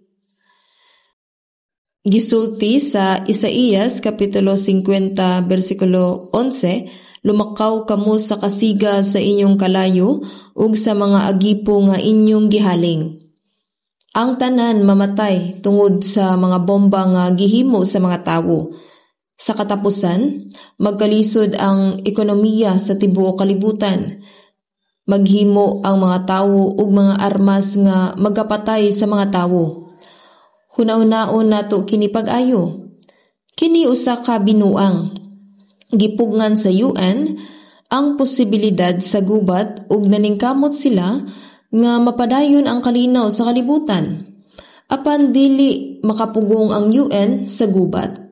Gisulti sa Isaías kapitulo 50 bersikulo 11, lumakaw kamo sa kasiga sa inyong kalayo ug sa mga agipo nga inyong gihaling. Ang tanan mamatay tungod sa mga bomba nga gihimo sa mga tawo. Sa katapusan, magkalisod ang ekonomiya sa tibuok kalibutan. Maghimo ang mga tawo ug mga armas nga magapatay sa mga tawo. Hunahunaon nato kini pag-ayo. Kini usa ka binuang. Gipugngan sa UN ang posibilidad sa gubat ug naningkamot sila nga mapadayon ang kalinaw sa kalibutan. Apan dili makapugong ang UN sa gubat.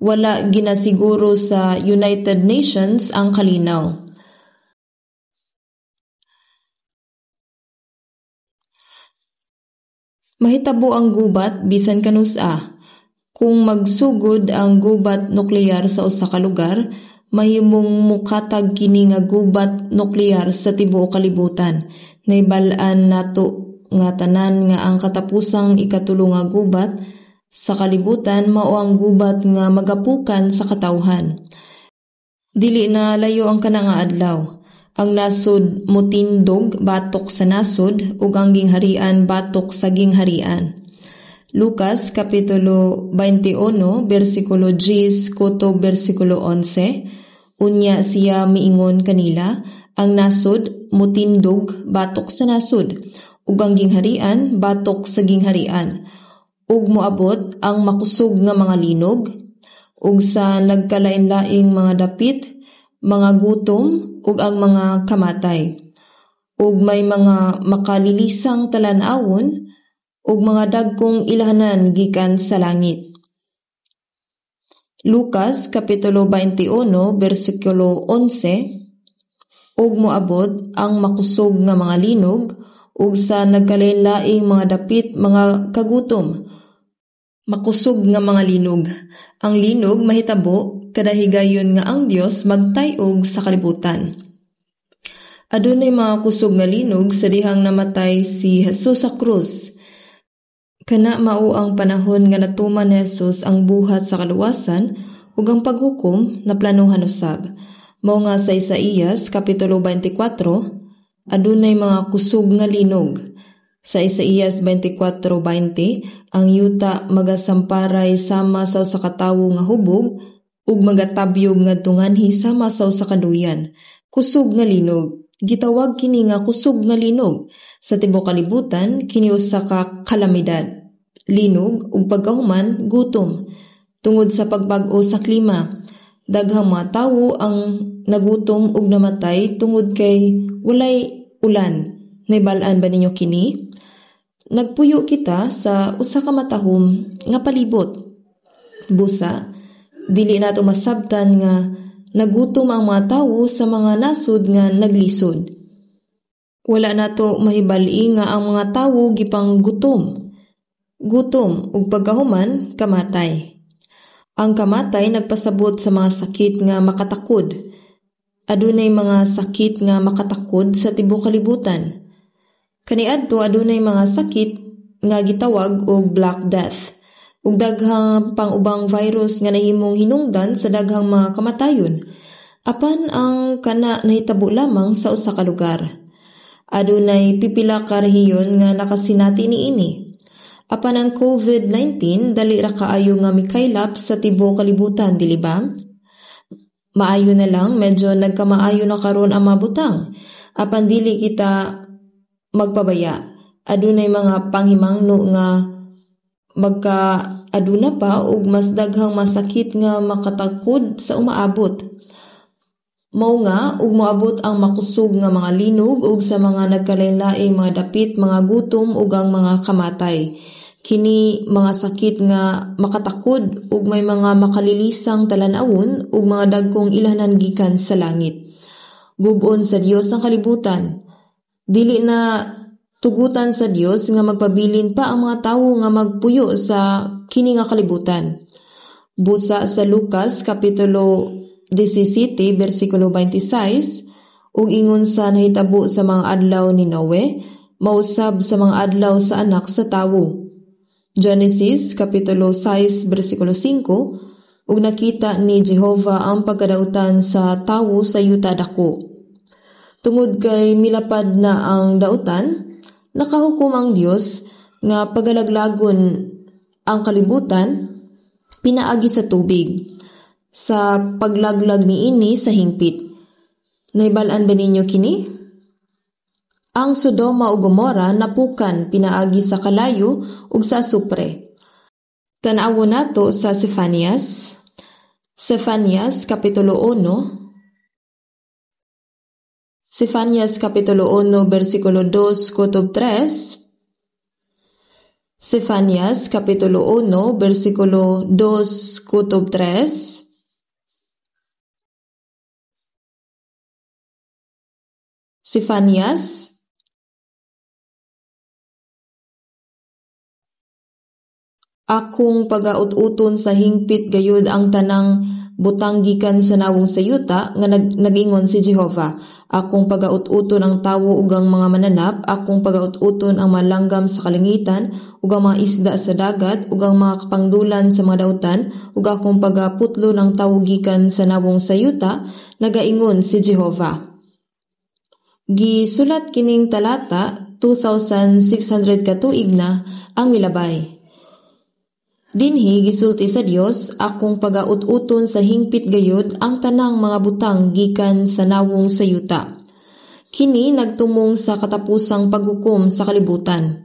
Wala ginasiguro sa United Nations ang kalinaw. Mahitabo ang gubat bisan kanus-a. Kung magsugod ang gubat nuklear sa usa ka lugar, mahimong mokatag kini nga gubat nuklear sa tibuok kalibutan. Nahibal-an nato nga tanan nga ang katapusang ikatulo nga gubat sa kalibutan mao ang gubat nga magapukan sa katawhan. Dili na layo ang kana nga adlaw. Ang nasod motindog batok sa nasod ug ang gingharian batok sa gingharian. Lucas kapitulo 21 bersikulo 10 kutob bersikulo 11. Unya siya miingon kanila, ang nasod motindog batok sa nasod ug ang gingharian batok sa gingharian. Ug moabot ang makusog nga mga linog ug sa nagkalain-laing mga dapit, mga gutom ug ang mga kamatay. Ug may mga makalilisang talan-awon ug mga dagkong ilhanan gikan sa langit. Lucas kapitulo 21 bersikulo 11. Ug moabot ang makusog nga mga linog ug sa nagkalain-laing mga dapit, mga kagutom. Makusog nga mga linog. Ang linog mahitabo kada higayon nga ang Dios magtay-og sa kalibutan. Adunay mga kusog nga linog sa dihang namatay si Jesus sa krus. Kana mao ang panahon nga natuman ni Jesus ang buhat sa kaluwasan ug ang paghukom na planuhan usab. Mao nga sa Isaías kapitulo 24 adunay mga kusog nga linog. Sa Isaías 24:20, ang yuta magasamparay sama sa usa ka tawo nga hubog ug magatabyog ngadto nganhi sama sa usa ka duyan. Kusog nga linog. Gitawag kini nga kusog nga linog. Sa tibuok kalibutan kini usa ka kalamidad. Linog ug pagkahuman gutom. Tungod sa pagbag-o sa klima, daghang mga tawo ang nagutom ug namatay tungod kay walay ulan. Nahibal-an ba ninyo kini? Nagpuyo kita sa usa ka matahom nga palibot. Busa, dili nato masabtan nga nagutom ang mga tawo sa mga nasod nga naglisod. Wala nato mahibal-i nga ang mga tawo gipanggutom. Gutom ug pagkahuman kamatay. Ang kamatay nagpasabot sa mga sakit nga makatakod. Adunay mga sakit nga makatakod sa tibuok kalibutan. Kaniadto adunay mga sakit nga gitawag og Black Death ug daghang pang-ubang virus nga nahimong hinungdan sa daghang mga kamatayon. Apan ang kana nahitabo lamang sa usa ka lugar. Adunay pipila ka rehiyon nga nakasinati niini. Apan ang COVID-19 dali ra kaayo nga mikaylap sa tibuok kalibutan, dili ba? Maayo na lang medyo nagkamaayo na karon ang mga butang. Apan dili kita magpabaya. Adunay mga panghimangno nga magka aduna pa og mas daghang masakit nga makatakod sa umaabot. Mao nga ug moabot ang makusog nga mga linog ug sa mga nagkalain-laing mga dapit, mga gutom ug ang mga kamatay. Kini mga sakit nga makatakod ug may mga makalilisang talan-awon ug mga dagkong ilhanan gikan sa langit. Gub-on sa Dios ang kalibutan. Dili na tugutan sa Dios nga magpabilin pa ang mga tawo nga magpuyo sa kini nga kalibutan. Busa sa Lucas kapitulo 17 bersikulo 26 ug ingon sa nahitabo sa mga adlaw ni Noe, mausab sa mga adlaw sa anak sa tawo. Genesis kapitulo 6 bersikulo 5 ug nakita ni Jehova ang pagkadautan sa tawo sa yuta dako. Tungod kay milapad na ang dautan, nakahukom ang Dios nga pagalaglagon ang kalibutan pinaagi sa tubig, sa paglaglag niini sa hingpit. Nahibal-an ba ninyo kini? Ang Sodoma ug Gomora napukan pinaagi sa kalayo ug sa asupre. Tan-awon nato sa Sefanias. Sefanias kapitulo 1. Sefanias kapitulo 1 bersikulo 2 kutob 3. Sefanias kapitulo 1 bersikulo 2 kutob 3. Sefanias Akong pagaut-uton sa hingpit gayud ang tanang butang gikan sa nawong sa yuta, nga nag-ingon si Jehova. Akong pagaut-uton ang tawo ug ang mga mananap, akong pagaut-uton ang mga langgam sa kalangitan ug ang mga isda sa dagat ug ang mga kapangdulan sa mga dautan, ug akong pagaputlo ang tawo gikan sa nawong sa yuta, nagaingon si Jehova. Gisulat kining talata 2600 ka tuig na ang milabay. Dinhi gisulti sa Dios, akong pagaut-uton sa hingpit gayud ang tanang mga butang gikan sa nawong sa yuta. Kini nagtumong sa katapusang paghukom sa kalibutan.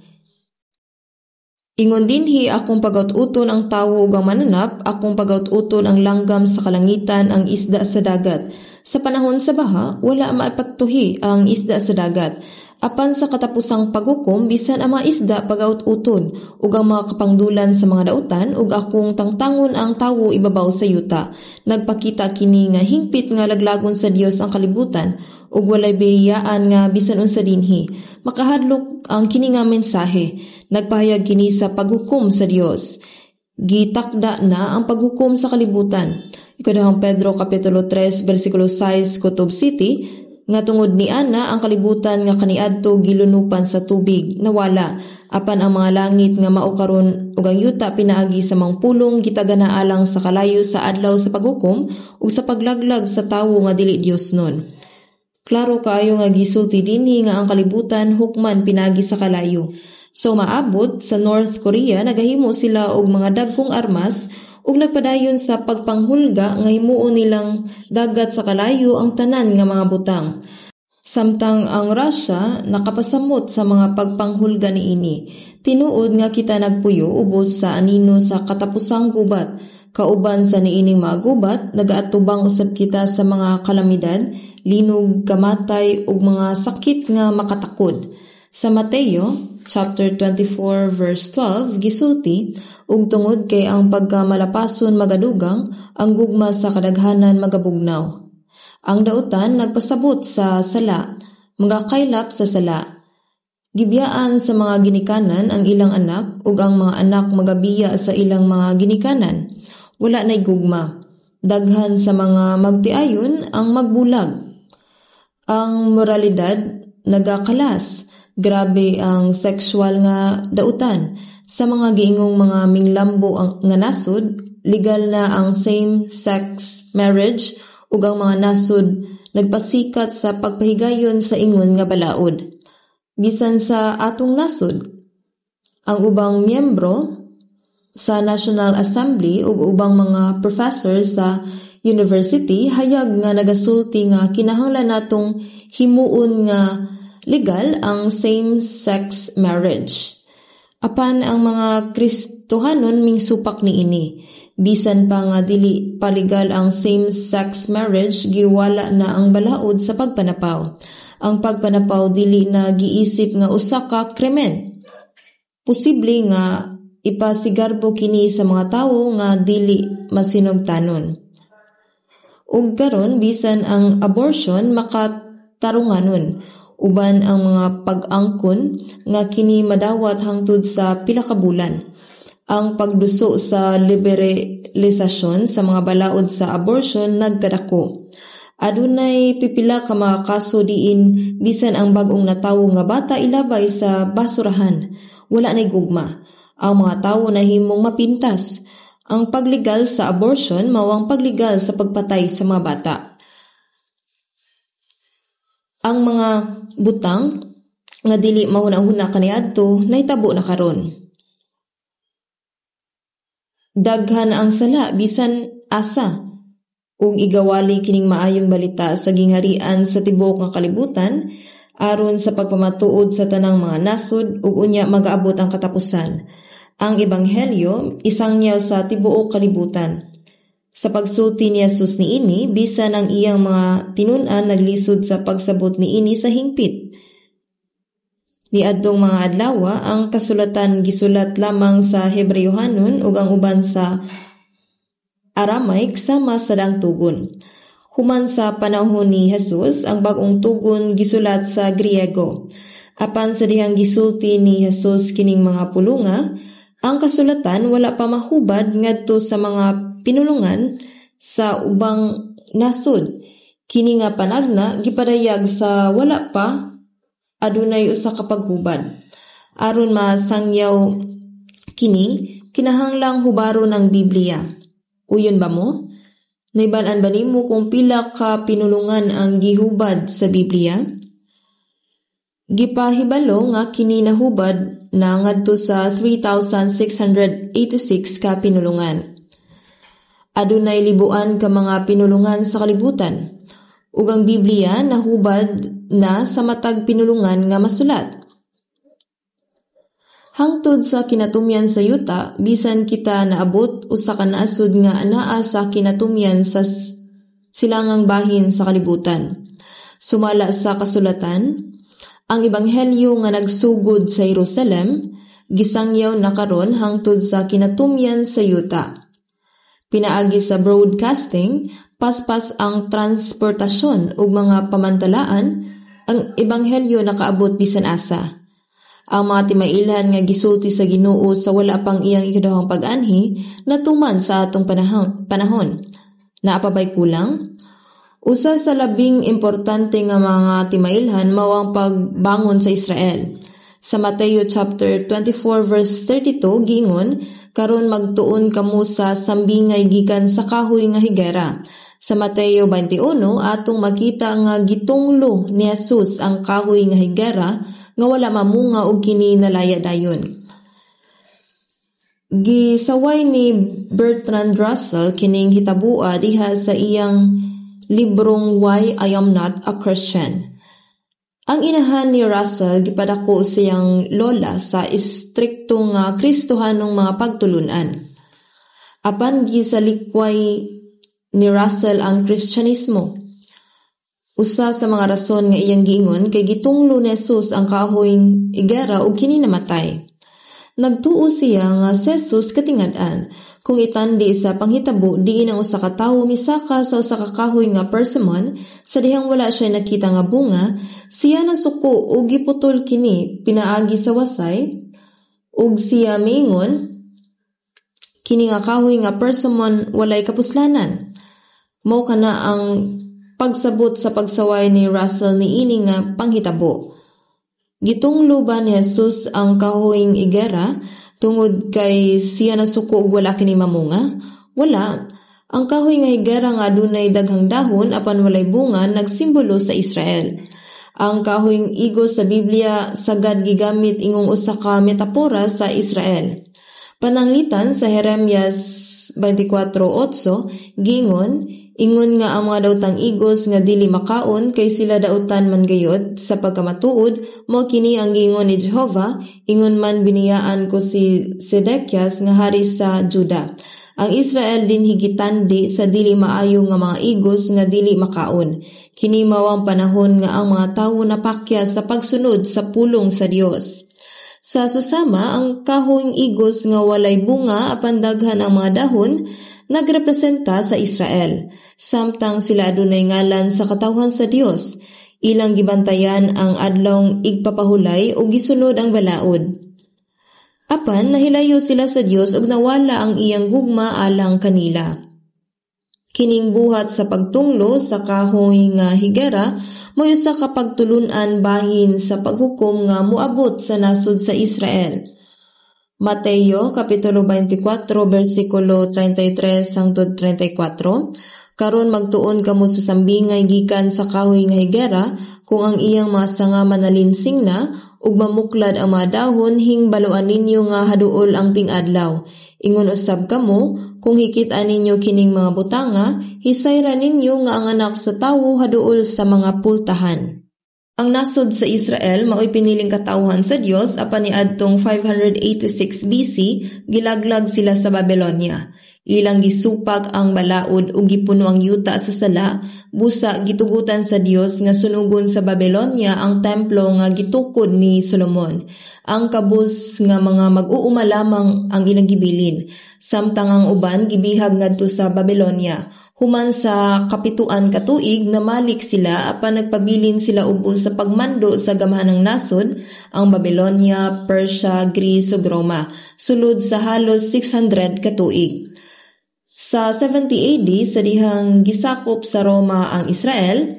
Ingon dinhi, akong pagaut-uton ang tawo ug ang mananap, akong pagaut-uton ang langgam sa kalangitan, ang isda sa dagat. Sa panahon sa baha, wala maapektuhi ang isda sa dagat. Apan sa katapusang paghukom, bisan ang mga isda pagaut-uton ug ang mga kapangdulan sa mga dautan, ug akong tangtangon ang tawo ibabaw sa yuta. Nagpakita kini nga hingpit nga laglagon sa Dios ang kalibutan ug walay biriyaan nga bisan unsa dinhi. Makahadlok ang kini nga mensahe. Nagpahayag kini sa paghukom sa Dios. Gitakda na ang paghukom sa kalibutan. Ikaduhang Pedro kapitulo 3 bersikulo 6 kutob 7, nga tungod ni ana ang kalibutan nga kaniadto gilunupan sa tubig nawala, apan ang mga langit nga mao karon ug ang yuta pinaagi sa mga pulong gitagana alang sa kalayo sa adlaw sa paghukom ug sa paglaglag sa tawo nga dili Dios nun. Klaro kaayo nga gisulti dinhi nga ang kalibutan hukman pinaagi sa kalayo. So maabot sa North Korea, nagahimo sila og mga dagkong armas ug nagpadayon sa pagpanghulga nga himuon nilang dagat sa kalayo ang tanan nga mga butang. Samtang ang Russia nakapasamot sa mga pagpanghulga niini. Tinuod nga kita nagpuyo ubos sa anino sa katapusang gubat. Kauban sa niining mga gubat, nagaatubang usab kita sa mga kalamidad, linog, kamatay ug mga sakit nga makatakod. Sa Mateo chapter 24 verse 12 gisulti, ug tungod kay ang pagkamalapason magadugang, ang gugma sa kadaghanan magabugnaw. Ang dautan nagpasabot sa sala, magakaylap sa sala. Gibiyaan sa mga ginikanan ang ilang anak ug ang mga anak magabiya sa ilang mga ginikanan. Wala na'y gugma. Daghan sa mga magtiayon ang magbulag. Ang moralidad nagakalas. Grabe ang sexual nga dautan. Sa mga giingong mga minglambo ang nga nasod, legal na ang same-sex marriage ug ang mga nasod nagpasikat sa pagpahigayon sa ingon nga balaod. Bisan sa atong nasod, ang ubang miyembro sa National Assembly ug ubang mga professors sa university hayag nga nagasulti nga kinahanglan natong himuon nga legal ang same-sex marriage. Apan ang mga Kristohanon mingsupak niini. Bisan pa nga dili paligal ang same-sex marriage, giwala na ang balaod sa pagpanapaw. Ang pagpanapaw dili na giisip nga usa ka krimen. Posible nga ipasigarbo kini sa mga tawo nga dili masinugtanon. Ug karon bisan ang abortion makatarunganon, uban ang mga pag-angkon nga kini madawat hangtod sa pila ka bulan. Ang pagduso sa liberalisasyon sa mga balaod sa abortion nagkadako. Adunay pipila ka mga kaso diin bisan ang bag-ong natawo nga bata ilabay sa basurahan. Wala nay gugma. Ang mga tawo nahimong mapintas. Ang pagligal sa abortion mao ang pagligal sa pagpatay sa mga bata. Ang mga butang nga dili mahuna-huna kaniadto nahitabo na karon. Daghan ang sala bisan asa ug igawali kining maayong balita sa gingharian sa tibuok nga kalibutan aron sa pagpamatuod sa tanang mga nasod ug unya magaabot ang katapusan. Ang ebanghelyo isangyaw sa tibuok kalibutan. Sa pagsulti ni Jesus niini, bisan ang iyang mga tinun-an naglisod sa pagsabot niini sa hingpit. Niadtong mga adlawa, ang kasulatan gisulat lamang sa Hebreohanon ug ang uban sa Aramaic sama sa daang tugon. Human sa panahon ni Jesus, ang bag-ong tugon gisulat sa Griego. Apan sa dihang gisulti ni Jesus kining mga pulunga, Ang kasulatan wala pa mahubad ngadto sa mga pinulungan sa ubang nasod. Kini nga panagna gipadayag sa wala pa adunay usa ka paghubad. Aron masangyaw kini, kinahanglang hubaron ang Biblia. Uyon ba mo? Nahibaw-an ba nimo kung pila ka pinulungan ang gihubad sa Biblia? Gipahibalo nga kini nahubad na ngadto sa 3,686 ka pinulungan. Adunay libuan ka mga pinulungan sa kalibutan. Ug ang Biblia nahubad na sa matag pinulungan nga masulat. Hangtod sa kinatumyan sa yuta, bisan kita naabot usa ka nasod nga anaa sa kinatumyan sa silangang bahin sa kalibutan. Sumala sa kasulatan, ang ebanghelyo nga nagsugod sa Jerusalem, gisangyaw na karon hangtod sa kinatumyan sa yuta. Pinaagi sa broadcasting, paspas ang transportasyon ug mga pamantalaan, ang ebanghelyo nakaabot bisan asa. Ang mga timailhan nga gisulti sa Ginoo sa wala pang iyang ikaduhang pag-anhi natuman sa atong panahon. Naa pa bay kulang? Usa sa labing importante nga mga timailhan mao ang pagbangon sa Israel. Sa Mateo chapter 24 verse 32 giingon, "Karon magtuon kamo sa sambingay gikan sa kahoy nga higera." Sa Mateo 21 atong makita nga gitunglo ni Jesus ang kahoy nga higera nga wala mamunga og kini nalaya dayon. Gisaway ni Bertrand Russell kining hitaboa diha sa iyang librong Why I Am Not a Christian. Ang inahan ni Russell gipadako sa iyang lola sa istrikto nga Kristohanong mga pagtulun-an. Apan gisalikway ni Russell ang Kristyanismo. Usa sa mga rason nga iyang giingon kay gitunglo ni Jesus ang kahoy higera ug kini namatay. Nagtuo siya nga si Jesus katingad-an kung itandi sa panghitabo diin ang usa ka tawo misaka sa usa ka kahoy nga persimmon sa dihang wala siya nakita nga bunga, siya nasuko ug giputol kini pinaagi sa wasay, ug siya miingon, "Kini nga kahoy nga persimmon walay kapuslanan." Mao kana ang pagsabot sa pagsaway ni Russell niini nga panghitabo. Gitunglo ba ni Jesus ang kahoyng higera tungod kay siya nasuko ug wala kini mamunga? Wala. Ang kahoy nga higera nga adunay daghang dahon apan walay bunga nagsimbolo sa Israel. Ang kahoy igos sa Biblia sagad gigamit ingong usa ka metapora sa Israel. Pananglitan sa Jeremias 24:8 giingon, "Ingon nga ang mga daotang igos nga dili makaon kay sila daotan man gayod sa pagkamatuod, mao kini ang giingon ni Jehova, ingon man biniyaan ko si Sedekias nga hari sa Juda. Ang Israel dinhi gitandi sa dili maayo nga mga igos nga dili makaon." Kini mao ang panahon nga ang mga tawo napakya sa pagsunod sa pulong sa Dios. Sa susama, ang kahoyng igos nga walay bunga apan daghan ang mga dahon nagrepresenta sa Israel. Samtang sila adunay ngalan sa katawhan sa Dios, ilang gibantayan ang adlawng igpapahulay ug gisunod ang balaod. Apan nahilayo sila sa Dios ug nawala ang iyang gugma alang kanila. Kining buhat sa pagtunglo sa kahoy nga higera mo'y usa ka pagtulun-an bahin sa paghukom nga moabot sa nasod sa Israel. Mateo Kapitulo 24 bersikulo 33 hangtod 34. "Karon magtuon kamo sa sambingay gikan sa kahoy nga higera, kung ang iyang mga sanga manalinsing na ug mamuklad ang mga dahon, hingbaloan ninyo nga haduol ang ting-adlaw. Ingon usab kamo, kung hikit-an ninyo kining mga butanga, hisayra ninyo nga ang Anak sa Tawo haduol sa mga pultahan." Ang nasod sa Israel mao'y piniling katawhan sa Dios, apan niadtong 586 BC gilaglag sila sa Babylonia. Ilang gisupak ang balaod ug gipuno ang yuta sa sala, busa gitugutan sa Dios nga sunugon sa Babylonia ang templo nga gitukod ni Solomon. Ang kabus nga mga mag-uuma lamang ang ilang gibilin, samtang ang uban gibihag ngadto sa Babylonia. Human sa 7 ka tuig, namalik sila apan nagpabilin sila ubos sa pagmando sa gamhanang nasod, ang Babylonia, Persia, Greece ug Roma, sulod sa halos 600 ka tuig. Sa 70 AD, sa dihang gisakop sa Roma ang Israel,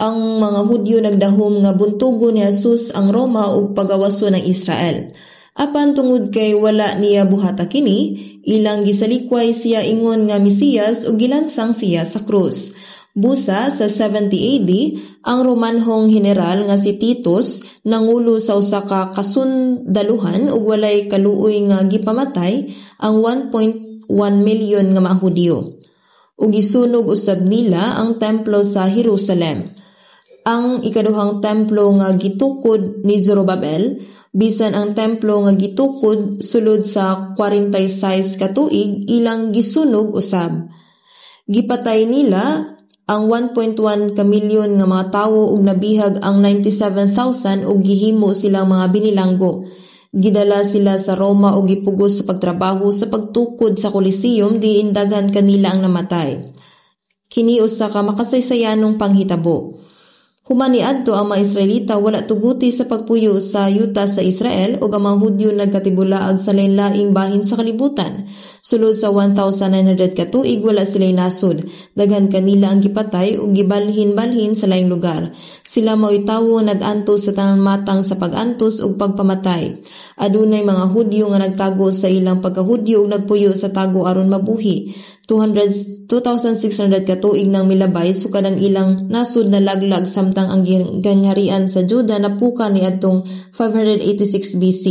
ang mga Hudyo nagdahom nga buntugon ni Jesus ang Roma ug pagawason ang Israel. Apan tungod kay wala niya buhata kini, ilang gisalikway siya ingon nga Mesiyas ug gilansang siya sa krus. Busa sa 70 AD, ang Romanhong general nga si Titus nangulo sa usa ka kasundaluhan ug walay kaluoy nga gipamatay ang 1.1 milyon nga mga Hudyo. Ug gisunog usab nila ang templo sa Jerusalem. Ang ikaduhang templo nga gitukod ni Zorobabel, bisan ang templo nga gitukod sulod sa 46 ka tuig, ilang gisunog usab. Gipatay nila ang 1.1 ka milyon nga mga tawo ug nabihag ang 97,000 ug gihimo silang mga binilanggo. Gidala sila sa Roma ug gipugos sa pagtrabaho sa pagtukod sa Coliseum diin daghan kanila ang namatay. Kini usa ka makasaysayanong panghitabo. Human niadto, ang mga Israelita wala tuguti sa pagpuyo sa yuta sa Israel ug ang mga Hudyo nagkatibulaag sa lain-laing bahin sa kalibutan. Sulod sa 1,900 ka tuig, wala sila'y nasod. Daghan kanila ang gipatay ug gibalhin-balhin sa laing lugar. Sila mao'y tawo nag-antos sa tanang matang sa pag-antos ug pagpamatay. Adunay mga Hudyo nga nagtago sa ilang pagkahudyo ug nagpuyo sa tago aron mabuhi. 2,600 ka tuig nang milabay sukad ang ilang nasod nalaglag samtang ang gingharian sa Juda napuka niadtong 586 BC.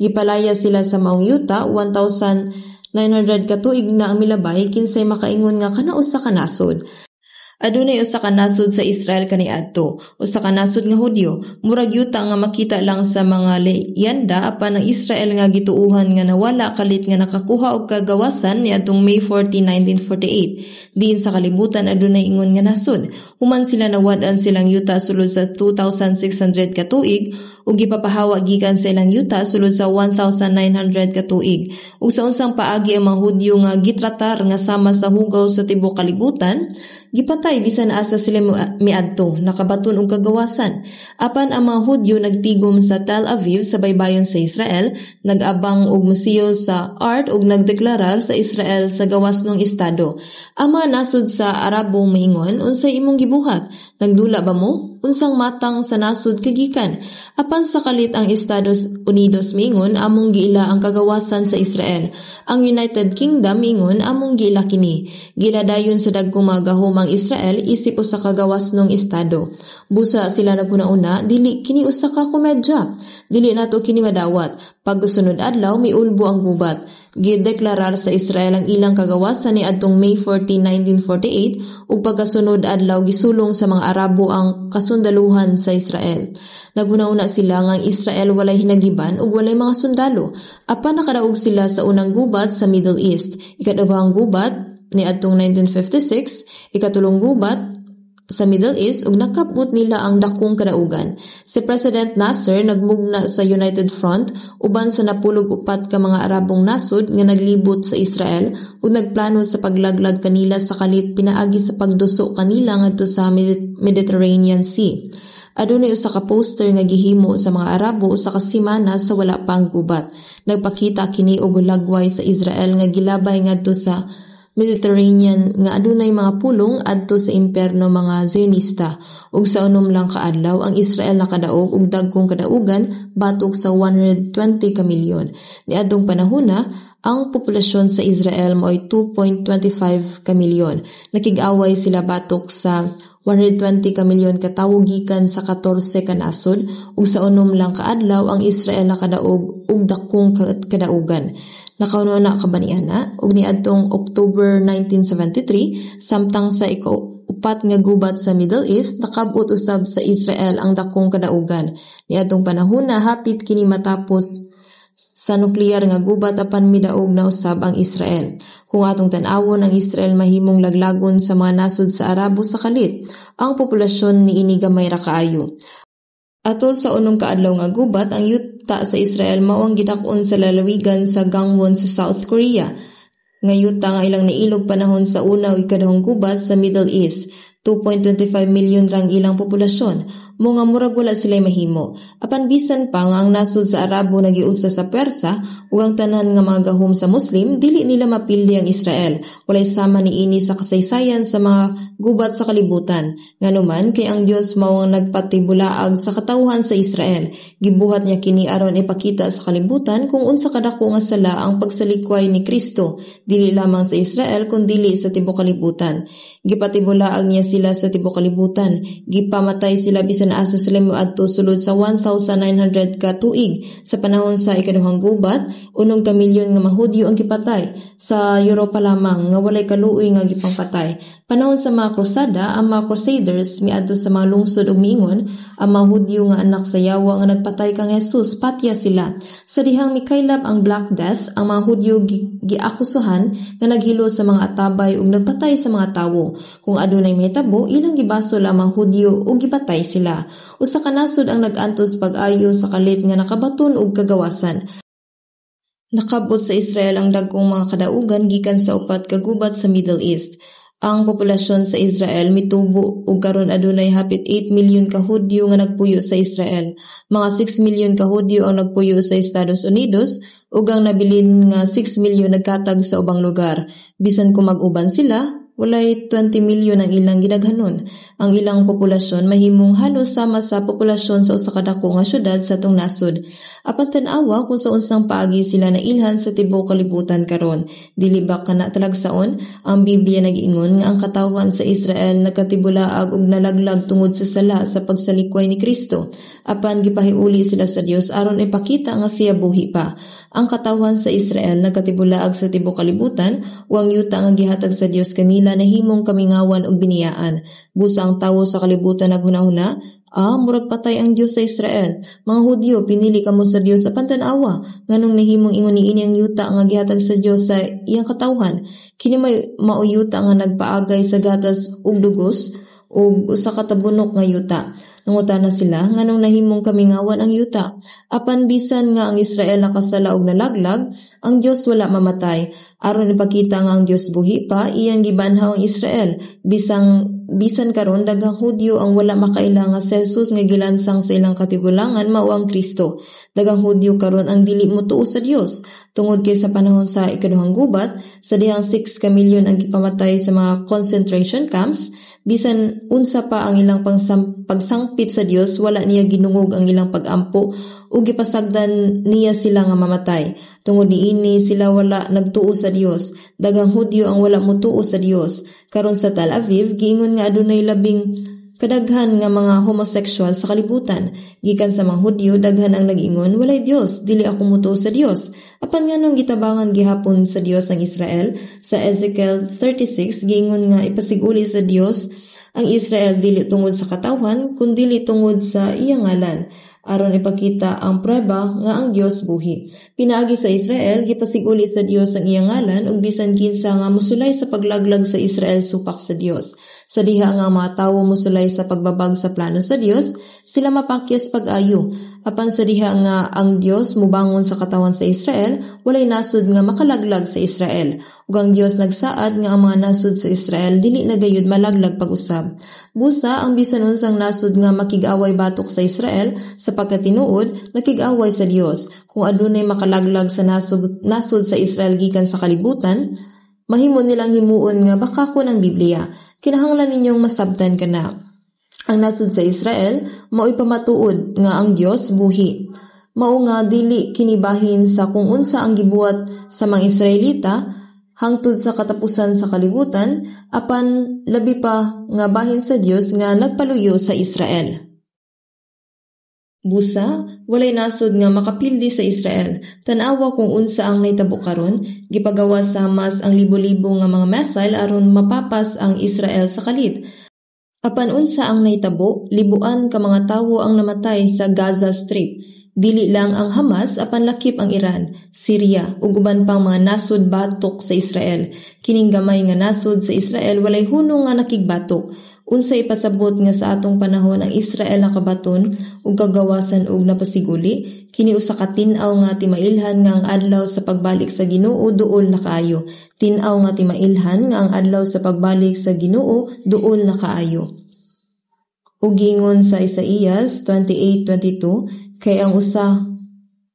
Gipalaya sila sa maong yuta. 1,900 ka tuig na ang milabay, kinsay makaingon nga kana usa ka nasod? Adunay usa ka nasod sa Israel kaniadto, usa ka nasod nga Hudyo, murag yuta nga makita lang sa mga leyenda, apan ang Israel nga gituohan nga nawala kalit nga nakakuha og kagawasan niadtong May 14, 1948. Diin sa kalibutan adunay ingon nga nasod? Human sila nawad-an silang yuta sulod sa 2,600 ka tuig ug gipapahawa gikan sa ilang yuta sulod sa 1,900 ka tuig. Ug sa unsang paagi ang mga Hudyo nga gitratar nga sama sa hugaw sa tibuok kalibutan, gipatay bisan asa sila miadto, nakabaton og kagawasan? Apan ang mga Hudyo nagtigom sa Tel Aviv sa baybayon sa Israel, nag-abang og museo sa art ug nagdeklarar sa Israel sa gawasnong estado. Ang mga nasod sa Arabo miingon, "Unsay imong gibuhat? Nagdula ba mo? Unsang matang sa nasod kagikan?" Apan sa kalit ang Estados Unidos miingon, "Among giila ang kagawasan sa Israel." Ang United Kingdom miingon, "Among giila kini." Giila dayon sa dagkong mga gahom ang Israel isip usa ka gawasnong estado. Busa sila naghuna-una, "Dili kini usa ka komedya. Dili nato kini madawat." Pagkasunod adlaw, miulbo ang gubat. Gideklarar sa Israel ang ilang kagawasan niadtong May 14, 1948 ug pagkasunod adlaw gisulong sa mga Arabo ang kasundaluhan sa Israel. Naghuna-huna sila nga ang Israel walay hinagiban ug walay mga sundalo. Apan nakadaog sila sa unang gubat sa Middle East, ikaduhang gubat niadtong 1956, ikatulong gubat sa Middle East ug nakabot nila ang dakong kadaugan. Si President Nasser nagmugna sa United Front uban sa 94 ka mga Arabong nasod nga naglibot sa Israel ug nagplano sa paglaglag kanila sa kalit pinaagi sa pagduso kanila ngadto sa Mediterranean Sea. Adunay usa ka poster nga gihimo sa mga Arabo usa ka semana sa wala pa ang gubat. Nagpakita kini og hulagway sa Israel nga gilabay ngadto sa Mediterranean nga adunay mga pulong adto sa impierno, mga Zionista. Ug sa 6 lang ka adlaw, ang Israel nakadaog og dagkong kadaugan batok sa 120 ka milyon. Niadtong panahona, ang populasyon sa Israel maoy 2.25 ka milyon. Nakig-away sila batok sa 120 ka milyon ka tawo gikan sa 14 ka nasod ug sa 6 lang ka adlaw ang Israel nakadaog og dakong kadaugan. Nakauna ka ba niana? Ug niadtong October 1973, samtang sa ika-4 nga gubat sa Middle East, nakab-ot usab sa Israel ang dakong kadaugan. Niadtong panahona, hapit kini matapos sa nuklear nga gubat apan midaog na usab ang Israel. Kung atong tan-awon, ang Israel mahimong laglagon sa mga nasod sa Arabo sa kalit. Ang populasyon niini gamay ra kaayo. Atol sa 6 ka adlaw nga gubat, ang yuta sa Israel mao ang gidak-on sa lalawigan sa Gangwon sa South Korea. Nga yuta nga ilang nailog panahon sa una ug ikaduhang gubat sa Middle East. 2.25 million rang ilang populasyon, mo nga murag wala sila'y mahimo. Apan bisan pa nga ang nasod sa Arabo nagiusa sa pwersa ug ang tanan nga mga gahom sa Muslim, dili nila mapildi ang Israel. Walay sama niini sa kasaysayan sa mga gubat sa kalibutan. Nganuman kay ang Dios mao ang nagpatibulaag sa katawhan sa Israel. Gibuhat niya kini aron ipakita sa kalibutan kung unsa kadako nga sala ang pagsalikway ni Kristo, dili lamang sa Israel kundili sa tibuok kalibutan. Gipatibulaag niya sila sa tibuok kalibutan. Gipamatay sila bisan asa sila moadto sulod sa 1,900 ka tuig. Sa panahon sa ikaduhang gubat, 6 ka milyon nga mga Hudyo ang gipatay sa Europa lamang nga walay kaluoy nga gipangpatay. Panahon sa mga krusada, ang mga Crusaders miadto sa mga lungsod ug miingon, "Ang mga Hudyo nga anak sa yawa nga nagpatay kang Jesus, patya sila." Sa dihang mikaylap ang Black Death, ang mga Hudyo giakusuhan nga naghilo sa mga atabay ug nagpatay sa mga tawo. Kung adunay mahitabo, ilang gibasol ang mga Hudyo ug gipatay sila. Usa ka nasod ang nag-antos pag-ayo sa kalit nga nakabaton og kagawasan. Nakab-ot sa Israel ang dagkong mga kadaugan gikan sa upat ka gubat sa Middle East. Ang populasyon sa Israel mitubo ug karon adunay hapit 8 milyon ka Hudyo nga nagpuyo sa Israel. Mga 6 milyon ka Hudyo ang nagpuyo sa Estados Unidos ug ang nabilin nga 6 milyon nagkatag sa ubang lugar. Bisan kung mag-uban sila, walay 20 milyon ang ilang gidaghanon. Ang ilang populasyon mahimong halos sama sa populasyon sa usa ka dako nga syudad sa atong nasod. Apan tan-awa kung sa unsang paagi sila nailhan sa tibuok kalibutan karon. Dili ba kana talagsaon? Ang Biblia nag-ingon nga ang katawhan sa Israel nagkatibulaag ug nalaglag tungod sa sala sa pagsalikway ni Kristo. Apan gipahiuli sila sa Dios aron ipakita nga siya buhi pa. Ang katawhan sa Israel nagkatibulaag sa tibuok kalibutan ug ang yuta nga gihatag sa Dios kanila nahimong kamingawan ug biniyaan. Busa ang tawo sa kalibutan naghuna-huna, "Ah, murag patay ang Dios sa Israel. Mga Hudyo, pinili kamo sa Dios, apan tan-awa, nganong nahimong ingon niini ang yuta nga gihatag sa Dios sa iyang katawhan? Kini may mao yuta nga nagpaagay sa gatas ug dugos ug usa ka tabunok nga yuta." Nangutana sila, "Nganong nahimong kamingawan ang yuta?" Apan bisan nga ang Israel nakasala og nalaglag, ang Dios wala mamatay. Aron ipakita nga ang Dios buhi pa, iyang gibanhaw ang Israel. Bisan karon daghang Hudyo ang wala makaila nga si Jesus nga gilansang sa ilang katigulangan mao ang Kristo. Daghang Hudyo karon ang dili motuo sa Dios tungod kay sa panahon sa ikaduhang gubat, sa dihang 6 ka milyon ang gipamatay sa mga concentration camps, bisan unsa pa ang ilang pagsangpit sa Dios, wala niya ginungog ang ilang pag-ampo ug gipasagdan niya sila nga mamatay. Tungod niini sila wala nagtuo sa Dios. Daghang Hudyo ang wala motuo sa Dios. Karon sa Tel Aviv, giingon nga adunay labing kadaghan nga mga homosexual sa kalibutan. Gikan sa mga Hudyo, daghan ang nag-ingon, "Walay Dios, dili ako motuo sa Dios." Apan nganong gitabangan gihapon sa Dios ang Israel? Sa Ezekiel 36, giingon nga ipasiguli sa Dios ang Israel dili tungod sa katawhan, kundili tungod sa iyang ngalan, aron ipakita ang prueba nga ang Dios buhi. Pinaagi sa Israel, gipasiguli sa Dios ang iyang ngalan ug bisan kinsa nga mosulay sa paglaglag sa Israel supak sa Dios. Sa diha nga ang mga tawo mosulay sa pagbabag sa plano sa Dios, sila mapakyas pag-ayo. Apan sa diha nga ang Dios mubangon sa katawhan sa Israel, walay nasod nga makalaglag sa Israel. Ug ang Dios nagsaad nga ang mga nasod sa Israel dili na gayud malaglag pag-usab. Busa ang bisan unsang nasod nga makig-away batok sa Israel, sa pagkatinuod nakig-away sa Dios. Kung adunay makalaglag sa nasod sa Israel gikan sa kalibutan, mahimo nilang himuon nga bakakon ang Biblia. Kinahanglan ninyong masabtan kana. Ang nasod sa Israel mao'y pamatuod nga ang Dios buhi. Mao nga dili kinibahin sa kung unsa ang gibuhat sa mga Israelita hangtod sa katapusan sa kalibutan, apan labi pa nga bahin sa Dios nga nagpaluyo sa Israel. Busa, walay nasod nga makapildi sa Israel. Tan-awa kung unsa ang nahitabo karon, gipagawas sa Hamas ang libo-libo nga mga missile aron mapapas ang Israel sa kalit. Apan unsa ang nahitabo, libuan ka mga tawo ang namatay sa Gaza Strip. Dili lang ang Hamas apan lakip ang Iran, Syria ug uban pang mga nasod batok sa Israel. Kining gamay nga nasod sa Israel walay hunong nga nakigbatok. Unsa ipasabot nga sa atong panahon ang Israel nakabaton og kagawasan ug napasiguli? Kini usa ka tin-aw nga timailhan nga ang adlaw sa pagbalik sa Ginoo duol na kaayo. Tin-aw nga timailhan nga ang adlaw sa pagbalik sa Ginoo duol na kaayo. Ug giingon sa Isaías 28:22, kay ang usa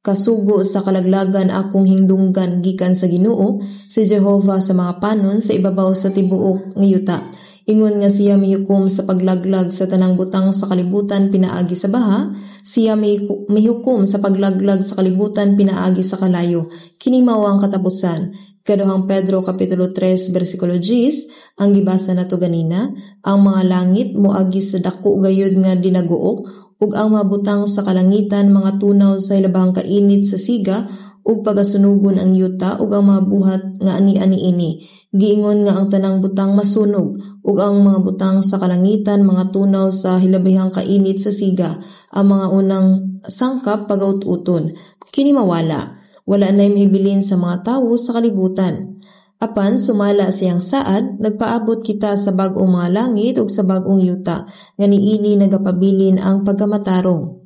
kasugo sa kalaglagan akong hingdunggan gikan sa Ginoo, si Jehova sa mga panon, sa ibabaw sa tibuok nga yuta. Ingon nga siya mihukom sa paglaglag sa tanang butang sa kalibutan pinaagi sa baha, siya mihukom sa paglaglag sa kalibutan pinaagi sa kalayo. Kini mao ang katapusan. Ikaduhang Pedro kapitulo 3 bersikulo 10, ang gibasa nato ganina, ang mga langit moagi sa dako gayud nga dinaguok ug ang mga butang sa kalangitan mga tunaw sa hilabahang kainit sa siga ug pagasunugon ang yuta ug ang mga buhat nga ani-ani ini. Giingon nga ang tanang butang masunog ug ang mga butang sa kalangitan mga tunaw sa hilabihang kainit sa siga, ang mga unang sangkap pagaut-uton. Kini mawala. Wala na'y mahibilin sa mga tawo sa kalibutan. Apan sumala siyang saad, nagpaabot kita sa bag-ong mga langit ug sa bag-ong yuta, nga niini nagapabilin ang pagkamatarong.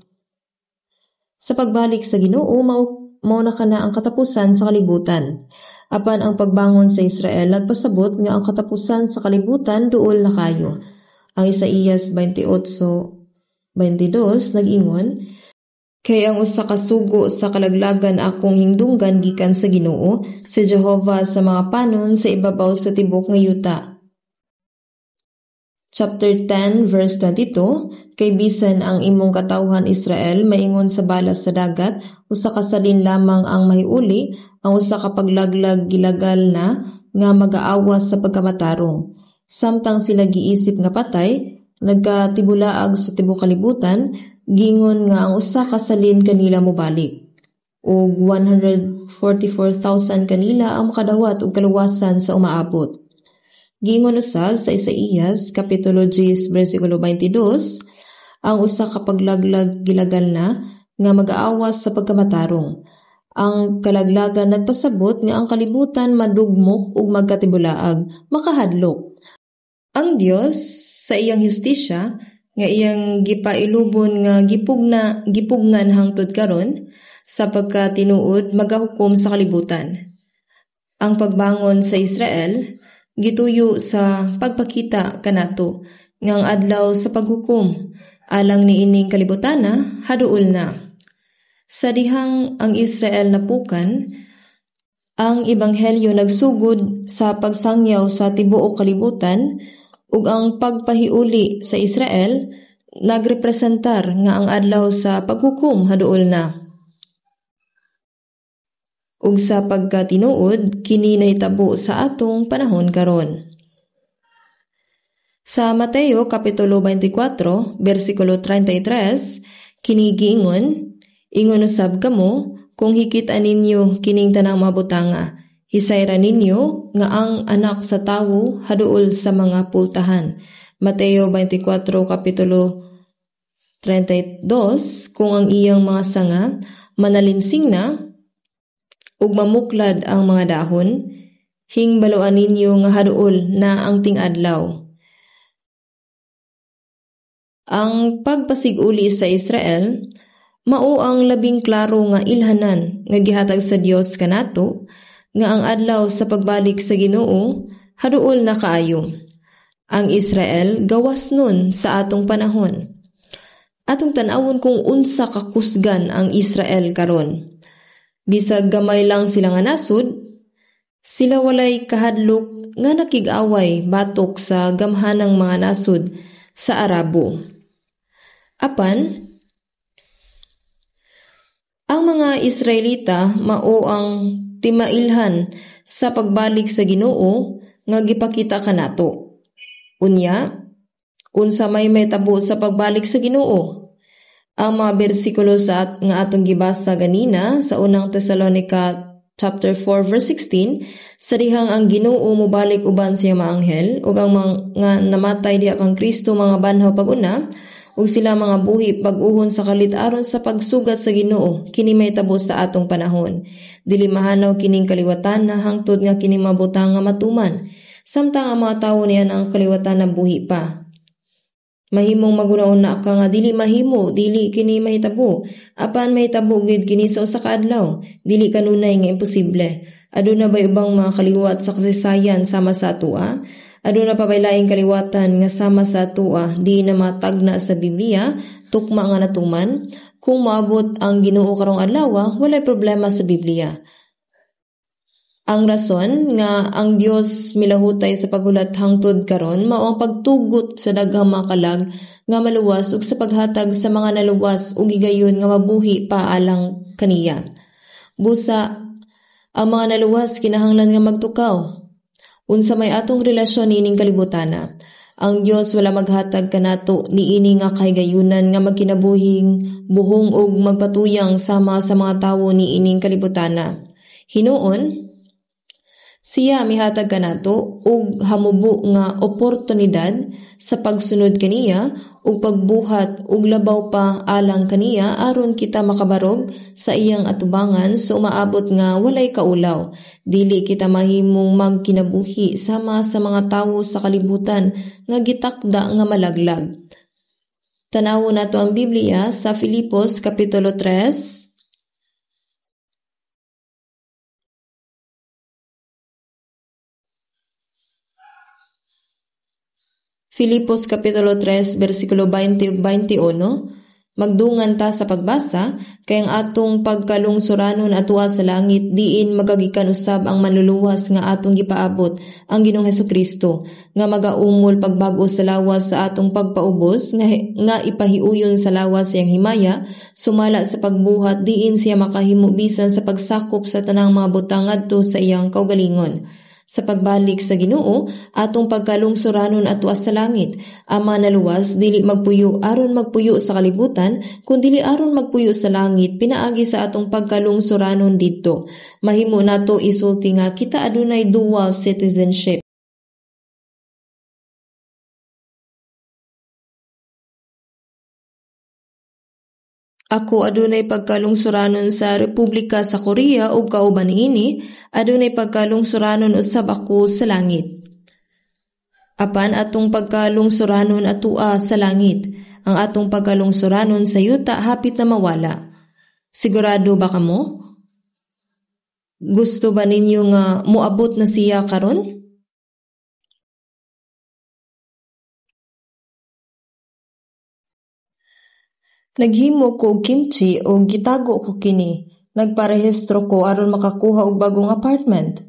Sa pagbalik sa Ginoo, mao na kana ang katapusan sa kalibutan. Apan ang pagbangon sa Israel nagpasabot nga ang katapusan sa kalibutan duol na kayo. Ang Isaías 28:22 nag-ingon, kay ang usa ka sugo sa kalaglagan akong hingdunggan gikan sa Ginoo, si Jehova sa mga panon, sa ibabaw sa tibok nga yuta. Chapter 10 verse 22, kay bisan ang imong katawhan Israel maingon sa balas sa dagat, usa ka salin lamang ang mahiuli, ang usa ka paglaglag gilagal na nga magaawas sa pagkamatarong. Samtang sila giisip nga patay, nagkatibulaag sa tibuok kalibutan, gingon nga ang usa ka salin kanila mobalik. Ug 144,000 kanila ang makadawat og kaluwasan sa umaabot. Giingon usab sa Isaías kapitulo 10 bersikulo 22, ang usa ka paglaglag gilagal na nga magaawas sa pagkamatarong. Ang kalaglagan nagpasabot nga ang kalibutan madugmok ug magkatibulaag, makahadlok. Ang Dios sa iyang hustisya nga iyang gipailubon nga gipugngan hangtod karon sa pagkatinuod magahukom sa kalibutan. Ang pagbangon sa Israel gituyo sa pagpakita kanato nga ang adlaw sa paghukom alang niining kalibutana haduol na. Sa dihang ang Israel napukan, ang ebanghelyo nagsugod sa pagsangyaw sa tibuok kalibutan ug ang pagpahiuli sa Israel nagrepresentar nga ang adlaw sa paghukom haduol na. Ug sa pagkatinuod, kini nahitabo sa atong panahon karon. Sa Mateo Kapitulo 24, versikulo 33, kini giingon, ingon usab kamo, kung hikit-a ninyo kining tanang mabutanga, hisayra ninyo nga ang anak sa tawo haduol sa mga pultahan. Mateo 24, Kapitulo 32, kung ang iyang mga sanga manalinsing na, ug mamuklad ang mga dahon, hingbaloan ninyo nga haduol na ang ting-adlaw. Ang pagpasiguli sa Israel mao ang labing klaro nga ilhanan nga gihatag sa Dios kanato nga ang adlaw sa pagbalik sa Ginoo haduol na kaayo. Ang Israel gawas nun sa atong panahon. Atong tan-awon kung unsa ka kusgan ang Israel karon. Bisag gamay lang sila nga nasud, sila walay kahadlok nga nakig-away batok sa gamhanang mga nasud sa Arabo. Apan, ang mga Israelita mao ang timailhan sa pagbalik sa Ginoo nga gipakita kanato. Unya, unsa may mahitabo sa pagbalik sa Ginoo? Ang mga bersikulo sa nga atong gibasa ganina sa unang Tesalonica chapter 4 verse 16, sa dihang ang Ginoo mobalik uban sa iyang mga anghel ug ang mga namatay diha kang Kristo mga banhaw pag-una, ug sila mga buhi pag-uhon sa kalit aron sa pagsugat sa Ginoo, kini mahitabo sa atong panahon. Dili mahanaw kining kaliwatan na hangtod nga kini mabutang nga matuman, samtang ang mga tawo niya ang kaliwatan na buhi pa. Mahimong maghuna-huna ka nga dili mahimo, dili kini mahitabo. Apan mahitabo gid kini sa usa ka adlaw, dili kanunay nga imposible. Aduna bay ubang mga kaliwat sa kasaysayan sama sa atoa? Aduna pa bay laing kaliwatan nga sama sa atoa di na matagna sa Biblia, tukma nga natuman? Kung moabot ang Ginoo karong adlaw, walay problema sa Biblia. Ang rason nga ang Dios milahutay sa paghulat hangtod karon mao ang pagtugot sa daghang mga kalag nga maluwas ug sa paghatag sa mga naluwas og higayon nga mabuhi pa alang kaniya. Busa ang mga naluwas kinahanglan nga magtukaw. Unsa may atong relasyon niining kalibutana? Ang Dios wala maghatag kanato niini nga kahigayunan nga magkinabuhing buhong ug magpatuyang sama sa mga tawo niining kalibutana. Hinuon, siya mihatag kanato og hamubo nga oportunidad sa pagsunod kaniya ug pagbuhat og labaw pa alang kaniya aron kita makabarog sa iyang atubangan sa umaabot nga walay kaulaw. Dili kita mahimong magkinabuhi sama sa mga tawo sa kalibutan nga gitakda nga malaglag. Tan-awon nato ang Biblia sa Filipos Kapitulo 3. Filipos Kapitulo 3, versikulo 20 ug 21, magdungan ta sa pagbasa, kay ang atong pagkalungsuranon atoa sa langit, diin magagikan usab ang manluluwas nga atong gipaabot, ang Ginoong Hesukristo, nga magaumol pagbag-o sa lawas sa atong pagpaubos, nga ipahiuyon sa lawas siyang himaya, sumala sa pagbuhat, diin siya makahimo bisan sa pagsakop sa tanang mga butang ngadto sa iyang kaugalingon. Sa pagbalik sa Ginoo, atong pagkalungsuranon atoa sa langit. Ama naluwas, dili magpuyo aron magpuyo sa kalibutan, kun dili aron magpuyo sa langit, pinaagi sa atong pagkalungsuranon didto. Mahimo nato isulti nga kita adunay dual citizenship. Ako adunay pagkalungsuranon sa Republika sa Korea ug kauban niini, adunay pagkalungsuranon usab ako sa langit. Apan atong pagkalungsuranon atoa sa langit, ang atong pagkalungsuranon sa yuta hapit na mawala. Sigurado ba kamo? Gusto ba ninyo nga moabot na siya karon? Naghimo ko og kimchi ug gitago ko kini. Nagparehistro ko aron makakuha og bagong apartment.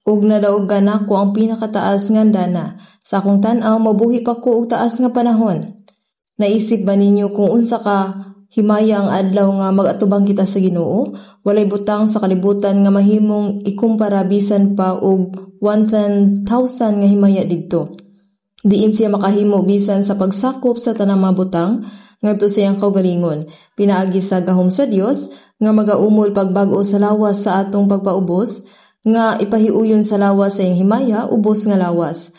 Ug nadaogan nako ang pinakataas nga andana. Sa akong tan-aw mabuhi pa ko og taas nga panahon. Naisip ba ninyo kung unsa ka himaya ang adlaw nga mag-atubang kita sa Ginoo? Walay butang sa kalibutan nga mahimong ikumpara bisan pa og 1,000 nga himaya didto. Diin siya makahimo bisan sa pagsakop sa tanang mga butang ngadto sa iyang kaugalingon, pinaagi sa gahom sa Dios nga magaumol pagbag-o sa lawas sa atong pagpaubos, nga ipahiuyon sa lawas sa iyang himaya, ubos nga lawas.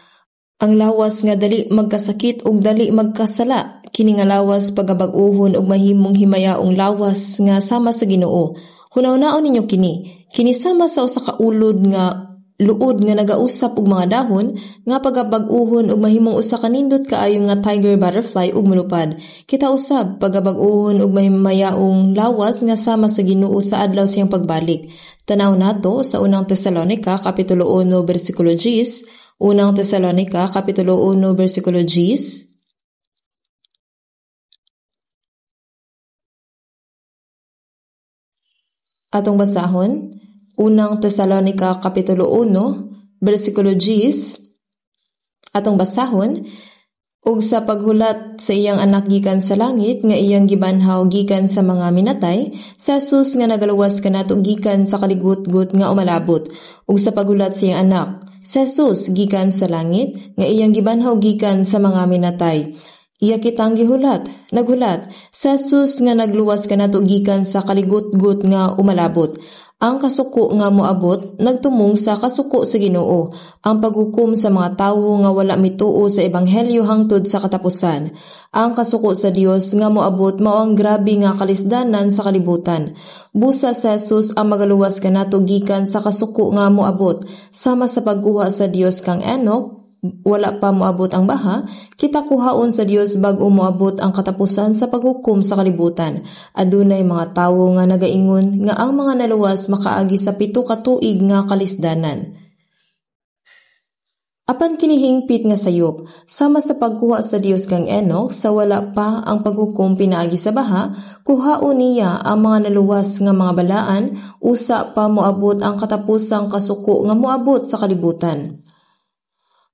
Ang lawas nga dali magkasakit ug dali magkasala, kini nga lawas pagabag-ohon ug mahimong himayaong lawas nga sama sa Ginoo. Hunahunaon ninyo kini, kini sama sa usa ka ulod nga luod nga nagausap og mga dahon nga pagabag-ohon og mahimong usa ka nindot kaayo nga tiger butterfly ug molupad. Kita usab pagabag-ohon og mahimayaong lawas nga sama sa Ginoo sa adlaw siyang pagbalik. Tan-aw nato sa Unang Tesalonika kapitulo 1 bersikulo 10, Unang Tesalonika kapitulo 1 bersikulo 10. Atong basahon Unang Tesalonika Kapitulo 1, versikulo 10, atong basahon, ug sa paghulat sa iyang anak gikan sa langit, nga iyang gibanhaw gikan sa mga minatay, sa Jesus nga nagaluwas kanato gikan sa kaligutgut nga umalabot, ug sa paghulat sa iyang anak, sa Jesus gikan sa langit, nga iyang gibanhaw gikan sa mga minatay. Iya kitang gihulat, naghulat, sa Jesus nga nagluwas kanato gikan sa kaligutgut nga umalabot. Ang kasuko nga moabot nagtumong sa kasuko sa Ginoo, ang paghukom sa mga tawo nga wala mituo sa ebanghelyo hangtod sa katapusan. Ang kasuko sa Dios nga moabot mao ang grabe nga kalisdanan sa kalibutan. Busa sa Jesus ang magaluwas kanato gikan sa kasuko nga moabot, sama sa pagkuha sa Dios kang Enoch. wala pa moabot ang baha, kita kuhaon sa Dios bag-o moabot ang katapusan sa paghukom sa kalibutan. Adunay mga tawo nga nagaingon nga ang mga naluwas makaagi sa 7 ka tuig nga kalisdanan. Apan kini hingpit nga sayop, sama sa pagkuha sa Dios kang Enoch sa wala pa ang paghukom pinaagi sa baha, kuhaon niya ang mga naluwas nga mga balaan usa pa moabot ang katapusang kasuko nga moabot sa kalibutan.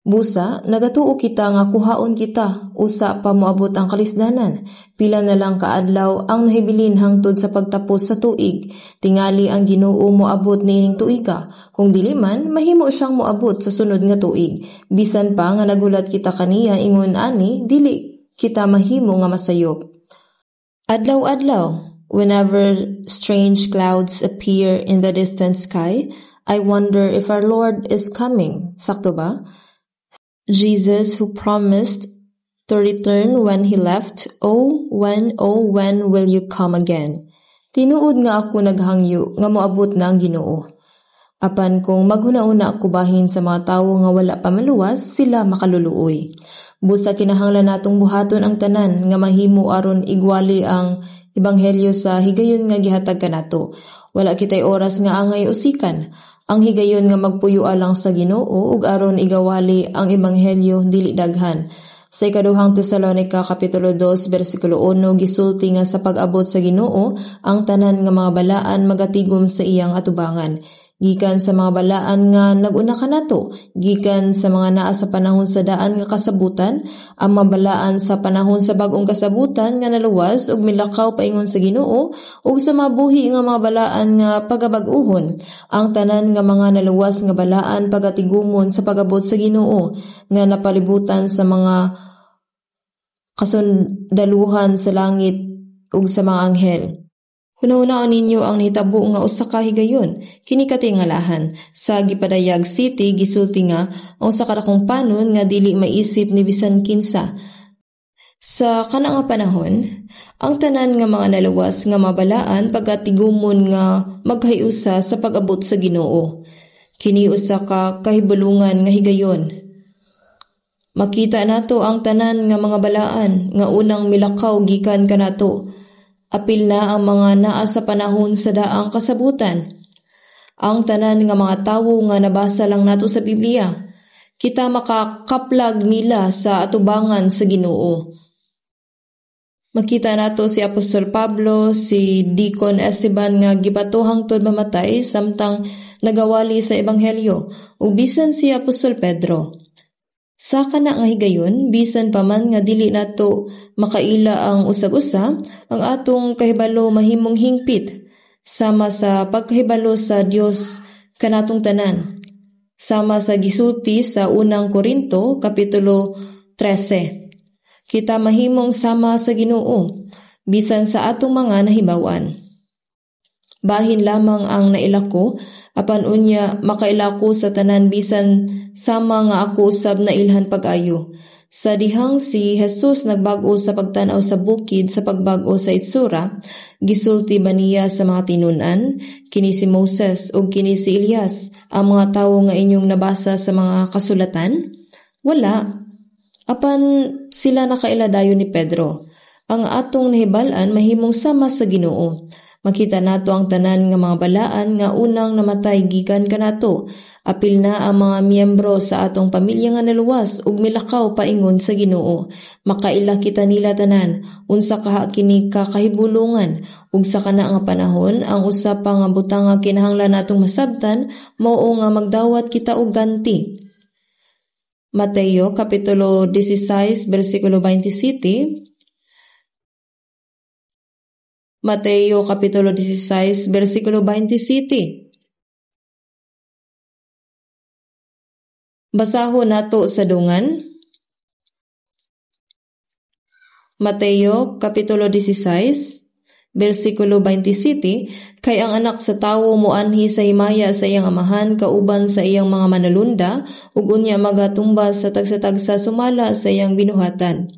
Busa, nagatuo kita nga kuhaon kita usa pa moabot ang kalisdanan. Pila na lang kaadlaw ang nahibilin hangtod sa pagtapos sa tuig. Tingali ang Ginoo moabot niining tuiga. Kung dili man, mahimo siyang moabot sa sunod nga tuig. Bisan pa nga nagulat kita kaniya ingon ani, dili kita mahimo nga masayop. Adlaw-adlaw, whenever strange clouds appear in the distant sky, I wonder if our Lord is coming. Sakto ba? Jesus, who promised to return when he left, oh, when will you come again? Tinuod nga ako naghangyo nga moabot na ang Ginoo. Apan kung maghuna-huna ko bahin sa mga tawo nga wala pa maluwas, sila makaluluoy. Busa kinahanglan natong buhaton ang tanan nga mahimo aron igwali ang ebanghelyo sa higayon nga gihatag kanato. Wala kitay oras nga angay usikan. Ang higayon nga magpuyo alang sa Ginoo ug aron igawali ang ebanghelyo dili daghan. Sa ikaduhang Tesalonika kapitulo 2 bersikulo 1 gisulti nga sa pag-abot sa Ginoo ang tanan nga mga balaan magatigom sa iyang atubangan. Gikan sa mga balaan nga nag-una kanato, gikan sa mga naa sa panahon sa daan nga kasabutan, ang mga balaan sa panahon sa bag-ong kasabutan nga naluwas ug milakaw paingon sa Ginoo, ug sa mabuhi nga mga balaan nga pagabag-uhon, ang tanan nga mga naluwas nga balaan pagatigumon sa pag-abot sa Ginoo, nga napalibutan sa mga kasundaluhan sa langit ug sa mga anghel. Hunahunaon ninyo ang nahitabo nga usa ka higayon, kini katingalahan. Sa gipadayag City gisulti nga ang usa ka dakong panon nga dili maisip ni bisan kinsa. Sa kana nga panahon, ang tanan nga mga naluwas nga mabalaan pagatigumon nga maghiusa sa pag-abot sa Ginoo. Kini usa ka kahibulungan nga higayon. Makita nato ang tanan nga mga balaan nga unang milakaw gikan kanato. Apil na ang mga naa sa panahon sa daang kasabutan. Ang tanan nga mga tawo nga nabasa lang nato sa Biblia. Kita makakaplag nila sa atubangan sa Ginoo. Makita nato si Apostol Pablo, si Deacon Esteban nga gibato hangtod mamatay samtang nagawali sa ebanghelyo, ug bisan si Apostol Pedro. Sa kana nga higayon, bisan pa man nga dili nato makaila ang usag-usa, ang atong kahibalo mahimong hingpit sama sa pagkahibalo sa Dios kanatong tanan. Sama sa gisulti sa unang Korinto kapitulo 13. Kita mahimong sama sa Ginoo bisan sa atong mga nahibaw-an. Bahin lamang ang naila ko, apan unya makaila ko sa tanan bisan sama nga ako usab nailhan pag-ayo. Sa dihang si Jesus nagbag-o sa pagtan-aw sa bukid sa pagbag-o sa itsura, gisulti ba niya sa mga tinun-an, kini si Moses ug kini si Elias, ang mga tawo nga inyong nabasa sa mga kasulatan? Wala. Apan sila nakaila dayon ni Pedro. Ang atong nahibal-an mahimong sama sa Ginoo. Makita nato ang tanan nga mga balaan nga unang namatay gikan kanato. Apil na ang mga miyembro sa atong pamilya nga naluwas ug milakaw paingon sa Ginoo. Makaila kita nila tanan, unsa kaha kini ka kahibulungan, ug sa kana nga panahon ang usa pa nga butang nga kinahanglan natong masabtan mao nga magdawat kita og ganti. Mateo kapitulo 16 bersikulo 27. Mateo kapitulo 16 bersikulo 27. Basahon nato sa dungan. Mateo kapitulo 16 bersikulo 27, kay ang anak sa tawo moanhi sa himaya sa iyang amahan kauban sa iyang mga manalunda ug unya magatumba sa tagsa-tagsa sumala sa iyang binuhatan.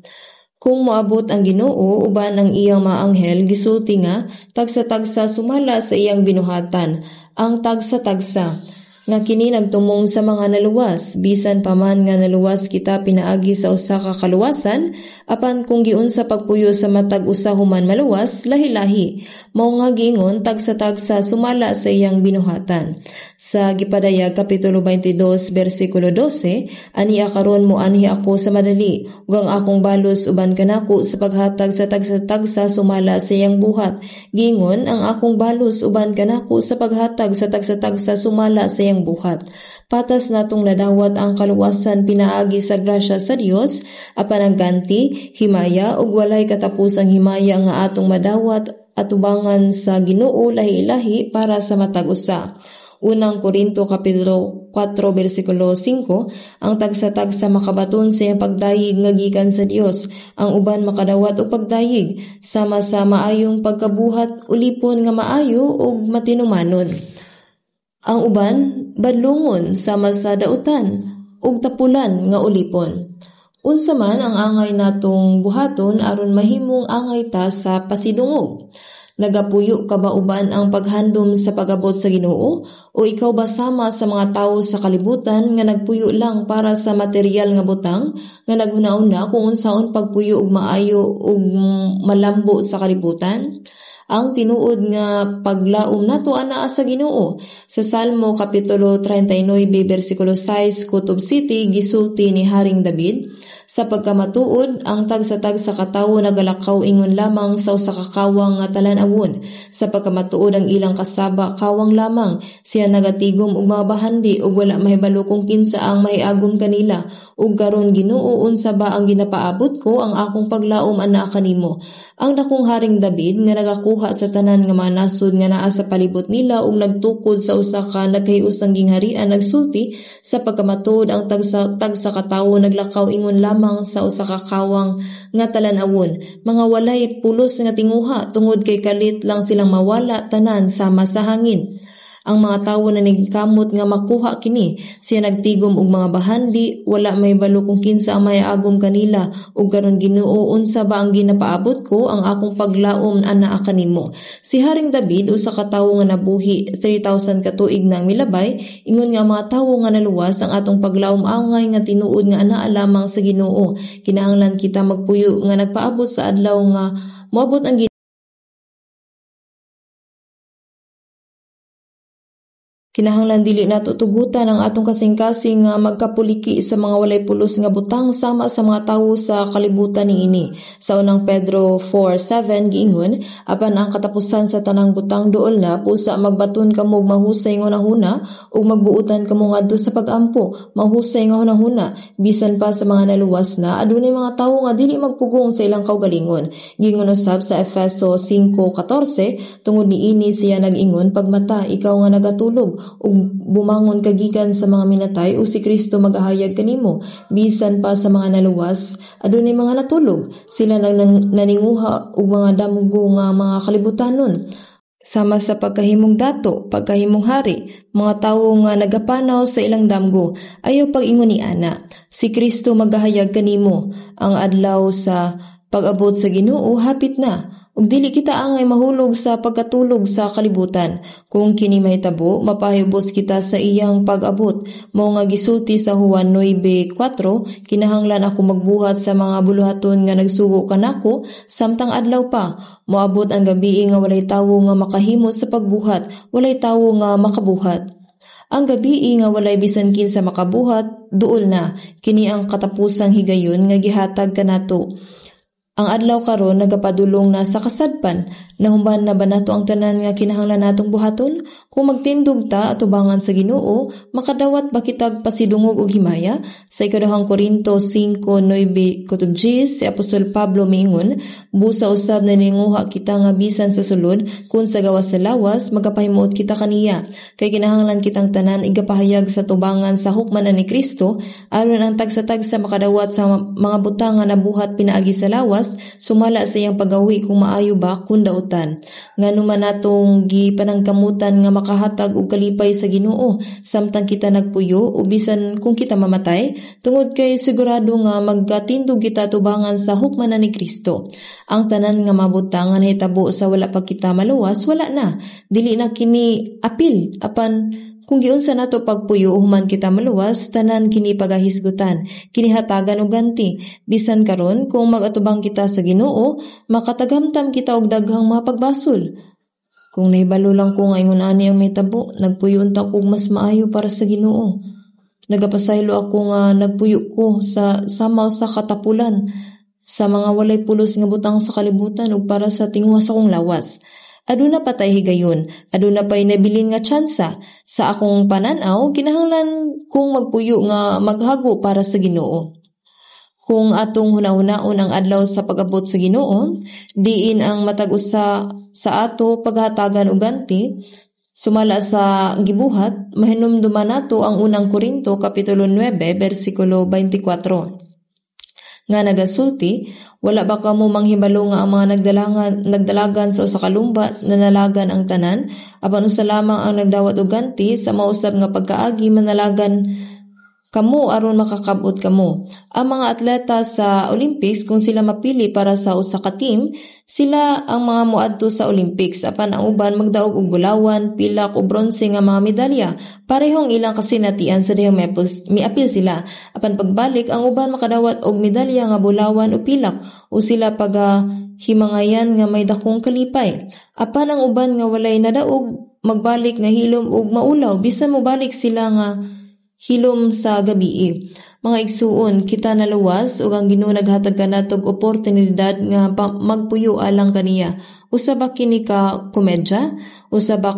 Kung moabot ang Ginoo uban ang iyang mga anghel, gisulti nga tagsa-tagsa sumala sa iyang binuhatan, ang tagsa-tagsa. Nga kini nagtumong sa mga naluwas, bisan pa man nga naluwas kita pinaagi sa usa ka kaluwasan, apan kung giunsa pagpuyo sa matag usa human maluwas, lahi-lahi. Mao nga giingon tagsa-tagsa sumala sa iyang binuhatan. Sa gipadayag kapitulo 22 bersikulo 12, aniya karon moanhi ako sa madali, ug ang akong balos uban kanako sa paghatag sa tagsa-tagsa sumala sa iyang buhat. Giingon ang akong balos uban kanako sa paghatag sa tagsa-tagsa sumala sa iyang buhat. Patas natong nadawat ang kaluwasan pinaagi sa grasya sa Dios, apan ang ganti, himaya ug walay katapusang himaya nga atong madawat atubangan sa Ginoo lahi-lahi para sa matag usa. Unang Korinto kapitulo 4 bersikulo 5, ang tagsa-tagsa makabaton sa iyang pagdayeg nga gikan sa Dios, ang uban makadawat og pagdayeg sama sa maayong pagkabuhat, ulipon nga maayo ug matinumanon. Ang uban badlungon sama sa dautan ug tapulan nga ulipon. Unsa man ang angay natong buhaton aron mahimong angay ta sa pasidungog? Nagapuyo ka ba uban ang paghandom sa pag-abot sa Ginoo, o ikaw ba sama sa mga tawo sa kalibutan nga nagpuyo lang para sa material nga butang, nga naghuna-huna kung unsaon pagpuyo og maayo ug malambo sa kalibutan? Ang tinuod nga paglaom nato anaa sa Ginoo. Sa Salmo kapitulo 39 bersikulo 6 kutob city gisulti ni Haring David, sa pagkamatuod ang tagsa-tagsa ka tawo nagalakaw ingon lamang sa usa ka kawang nga talan-awon. Sa pagkamatuod ang ilang kasaba kawang lamang, siya nagatigom og mga bahandi ug wala mahibalo kung kinsa ang mahiagom kanila. Ug karon Ginoo, unsa ba ang ginapaabot ko? Ang akong paglaom anaa kanimo. Ang dakong Haring David nga nagakuha sa tanan nga mga nasod nga naa sa palibot nila ug nagtukod sa usa ka nagkahiusang gingharian nagsulti, sa pagkamatuod ang tagsa ka tawo naglakaw ingon lamang sa usa ka kawang nga talan-awon, mga walay pulos nga tinguha tungod kay kalit lang silang mawala tanan sama sa hangin. Ang mga tawo na nagkamot nga makuha kini, siya nagtigom og mga bahandi, wala may balo kung kinsa ang mahiagom kanila. Ug karon Ginoo, unsa ba ang ginapaabot ko? Ang akong paglaom anaa kanimo. Si Haring David, usa ka tawo nga nabuhi 3,000 ka tuig nang milabay, ingon nga ang mga tawo nga naluwas, ang atong paglaom angay nga tinuod nga anaa lamang sa Ginoo. Kinahanglan kita magpuyo nga nagpaabot sa adlaw nga moabot ang Kinahanglan dili nato tugutan ang atong kasing-kasing nga magkapuliki sa mga walay pulos nga butang sama sa mga tawo sa kalibutan niini. Sa unang Pedro 4:7 giingon, apan ang katapusan sa tanang butang duol na, pusa magbaton kamo og mahusay nga hunahuna ug magbuotan kamo ngadto sa pagampo, mahusay nga hunahuna. Bisan pa sa mga naluwas na, adunay mga tawo nga dili magpugong sa ilang kaugalingon. Giingon usab sa Efeso 5:14, tungod niini siya nag-ingon, pagmata ikaw nga nagatulog ug bumangon ka gikan sa mga minatay, o si Kristo magahayag kanimo. Bisan pa sa mga naluwas, adunay mga natulog, sila nang naninguha og mga damgo nga mga kalibutanon. Sama sa pagkahimong dato, pagkahimong hari, mga tawo nga nagapanaw sa ilang damgo, ayaw pag-ingon ni ana. Si Kristo magahayag kanimo. Ang adlaw sa pag-abot sa Ginoo hapit na. Ug dili kita angay mahulog sa pagkatulog sa kalibutan. Kung kini mahitabo, mapahibos kita sa iyang pag-abot. Mao nga gisulti sa Juan 9:4, kinahanglan ako magbuhat sa mga buluhaton nga nagsugo kanako samtang adlaw pa. Moabot ang gabii nga walay tawo nga makahimo sa pagbuhat, walay tawo nga makabuhat. Ang gabii nga walay bisan kinsa makabuhat, duol na. Kini ang katapusang higayon nga gihatag kanato. Ang adlaw karon nagapadulong na sa kasadpan. Nahumban na ba nato ang tanan nga kinahanglan natong buhaton? Kung magtindog ta atubangan sa Ginoo, makadawat ba kitag pasidungog og himaya? Sa 2 Korinto 5:9-10, si Apostol Pablo miingon, busa usab naninguha kita nga bisan sa sulod, kun sa gawas sa lawas, magapahimuot kita kaniya. Kay kinahanglan kitang tanan igapahayag sa tubangan sa hukmanan ni Kristo, aron ang tagsa-tagsa makadawat sa mga butang nga nabuhat pinaagi sa lawas, sumala sa iyang pagawi kung maayo ba kun dautan. Ngano man natong gipanangkamutan nga makahatag og kalipay sa Ginoo samtang kita nagpuyo o bisan kung kita mamatay, tungod kay sigurado nga magkatindog kita tubangan sa hukmanan ni Kristo. Ang tanan nga mabutang nga nahitabo sa wala pa kita maluwas, wala na. Dili na kini apil, apan Kung giunsa nato pagpuyo human kita maluwas, tanan kini pagahisgutan, kini hatagan og ganti. Bisan karon kung mag-atubang kita sa Ginoo, makatagamtam kita og daghang mga pagbasol. Kung nahibalo lang ko nga ingon ani ang mahitabo, nagpuyo unta ko og mas maayo para sa Ginoo. Nagapasaylo ako nga nagpuyo ko sa sama usa ka tapulan sa mga walay pulos nga butang sa kalibutan ug para sa tinguha sa akong lawas. Aduna pa tay higayon, aduna pay nabilin nga tsansa. Sa akong panan-aw, kinahanglan kong magpuyo nga maghago para sa Ginoo. Kung atong hunahunaon ang adlaw sa pag-abot sa Ginoo, diin ang matag usa sa ato paghatagan og ganti, sumala sa gibuhat, mahinumduman nato ang Unang Korinto kapitulo 9 bersikulo 24 nga nagasulti, "Wala ba kamo manghibalo nga ang mga nagdalagan sa usa ka lumba nanalagan ang tanan, apan usa lamang ang nagdawat og ganti? Sa mausab nga pagkaagi manalagan kamo aron makakab-ot kamo." Ang mga atleta sa Olympics, kung sila mapili para sa usa ka team, sila ang mga moadto sa Olympics, apan ang uban magdaog og bulawan, pilak o bronse nga mga medalya. Parehong ilang kasinatian sa dihang miapil sila. Apan pagbalik, ang uban makadawat og medalya nga bulawan o pilak o sila paga himangayan nga may dakong kalipay. Apan ang uban nga walay nadaog magbalik nga hilom ug maulaw, bisan mobalik sila nga hilom sa gabii. Mga igsuon, kita naluwas ug ang Ginoo naghatag kanato og oportunidad nga magpuyo alang kaniya. Usa ba kini ka komedya? Usa ba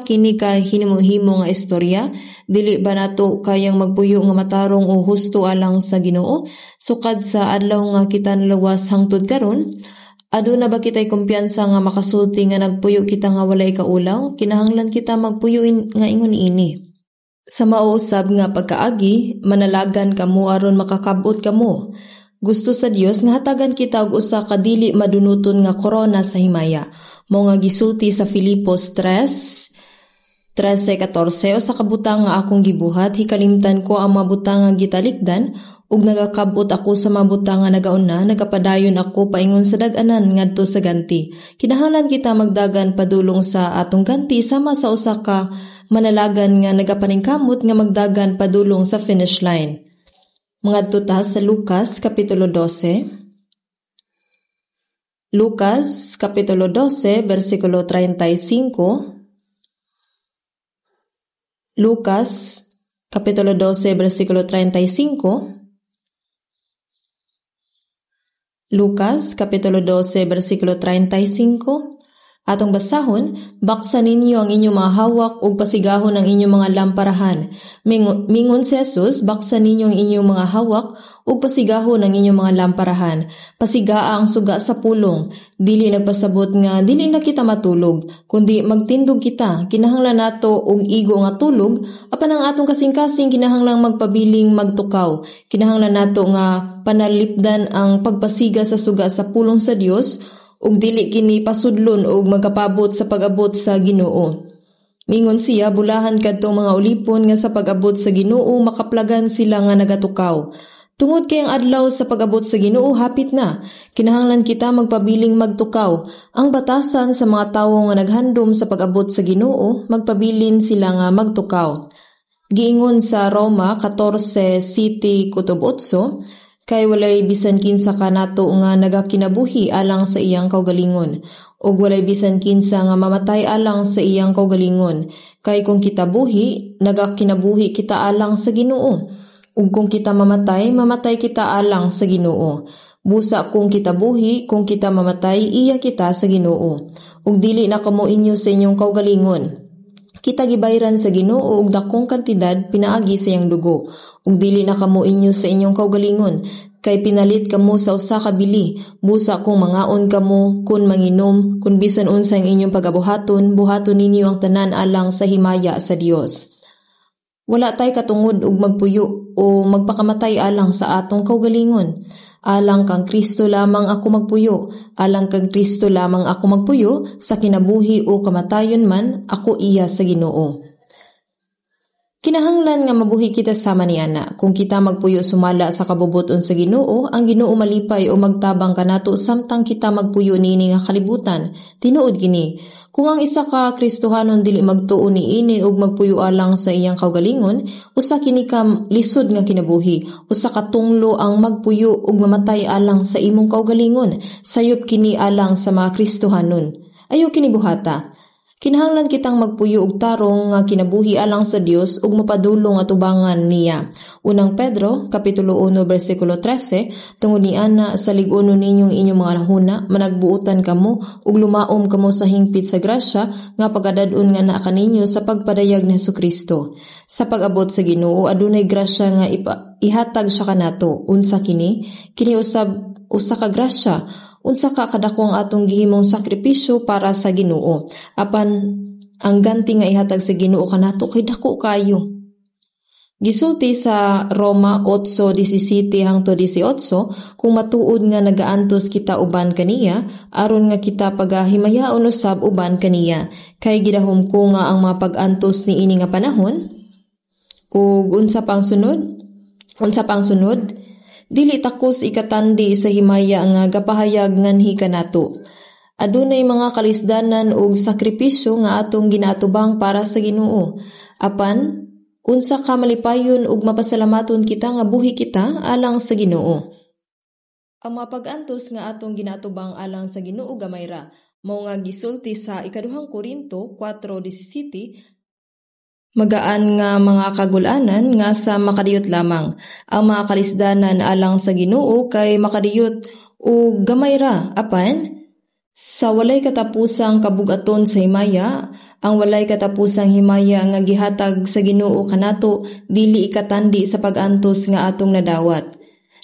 kini ka hinimo-himo nga istorya? Dili ba nato kayang magpuyo nga matarong o husto alang sa Ginoo? Sukad sa adlaw nga kita naluwas hangtod karon, aduna ba kita'y kumpiyansa nga makasulti nga nagpuyo kita nga walay kaulaw? Kinahanglan kita magpuyo nga ingon ini. Sa mao usab nga pagkaagi, manalagan kamo aron makakab-ot kamo. Gusto sa Dios nga hatagan kita og usa ka dili madunuton nga korona sa himaya. Mao nga gisulti sa Filipos 3:13-14, "Usa ka butang nga akong gibuhat, hikalimtan ko ang mga butang nga gitalikdan ug nagakab-ot ako sa mga butang nga nagauna, nagapadayon ako paingon sa dag-anan ngadto sa ganti." Kinahanglan kita magdagan padulong sa atong ganti sama sa usa ka manalagan nga nagapaningkamot nga magdagan padulong sa finish line. Mangadto ta sa Lucas kapitulo 12. Lucas kapitulo 12 bersikulo 35. Lucas kapitulo 12 bersikulo 35. Lucas kapitulo 12 bersikulo 35. Atong basahon, "Baksa ninyo ang inyong mga hawak ug pasigahon ang inyong mga lamparahan." Mingon si Jesus, "Baksa ninyo ang inyong mga hawak ug pasigahon ang inyong mga lamparahan." Pasigaa ang suga sa pulong. Dili nagpasabot nga dili na kita matulog, kundi magtindog kita. Kinahanglan nato og igo nga tulog, apan ang atong kasing-kasing kinahanglang magpabiling magtukaw. Kinahanglan nato nga panalipdan ang pagpasiga sa suga sa pulong sa Dios ug dili kini pasudlon og magkapabot sa pag-abot sa Ginoo. Mingon siya, "Bulahan kadtong mga ulipon nga sa pag-abot sa Ginoo makaplagan sila nga nagatukaw." Tungod kay ang adlaw sa pag-abot sa Ginoo hapit na, kinahanglan kita magpabiling magtukaw. Ang batasan sa mga tawo nga naghandom sa pag-abot sa Ginoo, magpabilin sila nga magtukaw. Giingon sa Roma 14:7-8, "Kay walay bisan kinsa kanato nga nagakinabuhi alang sa iyang kaugalingon, ug walay bisan kinsa nga mamatay alang sa iyang kaugalingon. Kay kung kita buhi, nagakinabuhi kita alang sa Ginoo. Ug kung kita mamatay, mamatay kita alang sa Ginoo. Busa kung kita buhi, kung kita mamatay, iya kita sa Ginoo. Ug dili na kamo inyo sa inyong kaugalingon. Kita gibayran sa Ginoo og dakong kantidad pinaagi sa iyang dugo. Ug dili na kamo inyo sa inyong kaugalingon, kay pinalit kamo sa usa ka bili. Busa kung mangaon kamo, kun manginom, kun bisan unsa ang inyong pagabuhaton, buhaton ninyo ang tanan alang sa himaya sa Dios." Wala tay katungod og magpuyo o magpakamatay alang sa atong kaugalingon. Alang kang Kristo lamang ako magpuyo, alang kang Kristo lamang ako magpuyo, sa kinabuhi o kamatayon man, ako iya sa Ginoo. Kinahanglan nga mabuhi kita sama niana. Kung kita magpuyo sumala sa kabubuton sa Ginoo, ang Ginoo malipay o magtabang kanato samtang kita magpuyo niini nga kalibutan. Tinuod kini. Kung ang isa ka Kristohanon dili magtuo niini ug magpuyo alang sa iyang kaugalingon, usa kini ka lisod nga kinabuhi. Usa ka tunglo ang magpuyo ug mamatay alang sa imong kaugalingon. Sayop kini alang sa mga Kristohanon. Ayaw kini buhata. Kinahanglan kitang magpuyo og tarong nga kinabuhi alang sa Dios ug mapadulong atubangan niya. Unang Pedro, Kapitulo 1, bersikulo 13, tungod niana sa lig-uno ninyong inyong mga hunahuna, managbuotan kamo ug lumaom kamo sa hingpit sa grasya nga pagadad-on nga naa kaninyo sa pagpadayag ni Hesukristo. Sa pag-abot sa Ginoo adunay grasya nga ihatag siya kanato. Unsa kini? Kini usab usa ka grasya. Unsa ka kadako ang atong gihimong sakripisyo para sa Ginoo. Apan ang ganti nga ihatag sa Ginoo kanato kay dako kaayo. Gisulti sa Roma 8:17 hangtod 18, kung matuod nga nagaantos kita uban kaniya, aron nga kita pagahimayaon usab uban kaniya. Kay gidahom ko nga ang mga pag-antos niini nga panahon ug unsa pang sunod? Unsa pang sunod? Dili takos ikatandi sa himaya nga gapahayag nganhi kanato. Adunay mga kalisdanan ug sakripisyo nga atong ginaatubang para sa Ginoo. Apan unsa ka malipayon ug mapasalamaton kita nga buhi kita alang sa Ginoo. Ang mga pag-antos nga atong ginaatubang alang sa Ginoo gamay ra, mao nga gisulti sa ikaduhang Korinto 4:17, magaan nga mga kagulanan nga sa makadiyot lamang. Ang mga kalisdanan alang sa Ginoo kay makadiyot ug gamay ra, apan sa walay katapusang kabugaton sa himaya, ang walay katapusang himaya nga gihatag sa Ginoo kanato dili ikatandi sa pag-antos nga atong nadawat.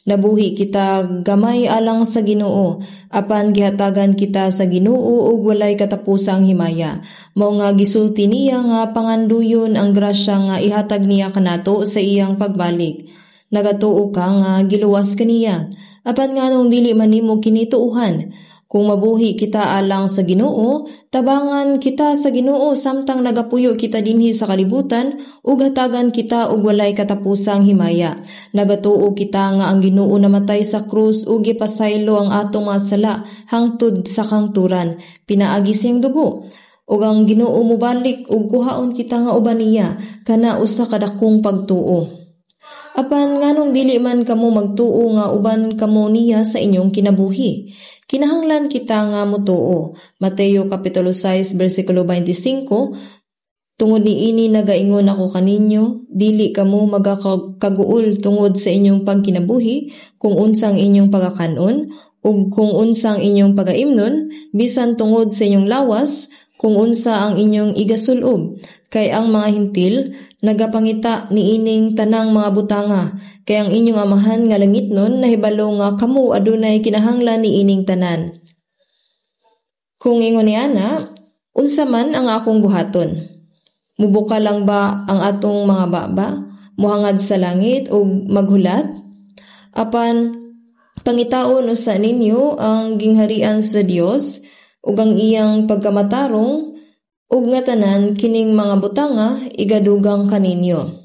Nabuhi kita gamay alang sa Ginoo, apan gihatagan kita sa Ginoo og walay katapusang himaya. Mao nga gisulti niya nga panganduyon ang grasya nga ihatag niya kanato sa iyang pagbalik. Nagatuo ka nga giluwas kaniya, apan nganong dili man nimo kini tuohan? Kung mabuhi kita alang sa Ginoo, tabangan kita sa Ginoo samtang nagapuyo kita dinhi sa kalibutan ug hatagan kita og walay katapusang himaya. Nagatuo kita nga ang Ginoo namatay sa krus ug gipasaylo ang atong mga sala hangtod sa kangturan, pinaagi siyang dugo. Ug ang Ginoo mobalik ug kuhaon kita nga uban niya, kana usa ka dakong pagtuo. Apan nganong dili man kamo magtuo nga uban kamo niya sa inyong kinabuhi? Kinahanglan kita nga motuo. Mateo Kapitulo 6, versikulo 25, tungod niini nagaingon ako kaninyo, dili kamo magakaguol tungod sa inyong pagkinabuhi, kung unsang inyong pagakanon, ug kung unsang inyong pagaimnon, bisan tungod sa inyong lawas, kung unsa ang inyong igasulob. Kay ang mga Hentil nagapangita niining tanang mga butanga, kay ang inyong amahan nga langitnon nahibalo nga kamo adunay kinahanglan niining tanan. Kung ingon ni ana, unsa man ang akong buhaton? Mubuka lang ba ang atong mga baba, muhangad sa langit ug maghulat? Apan pangitaon usa ninyo ang gingharian sa Dios ug ang iyang pagkamatarong, ug nga tanan kining mga butanga igadugang kaninyo.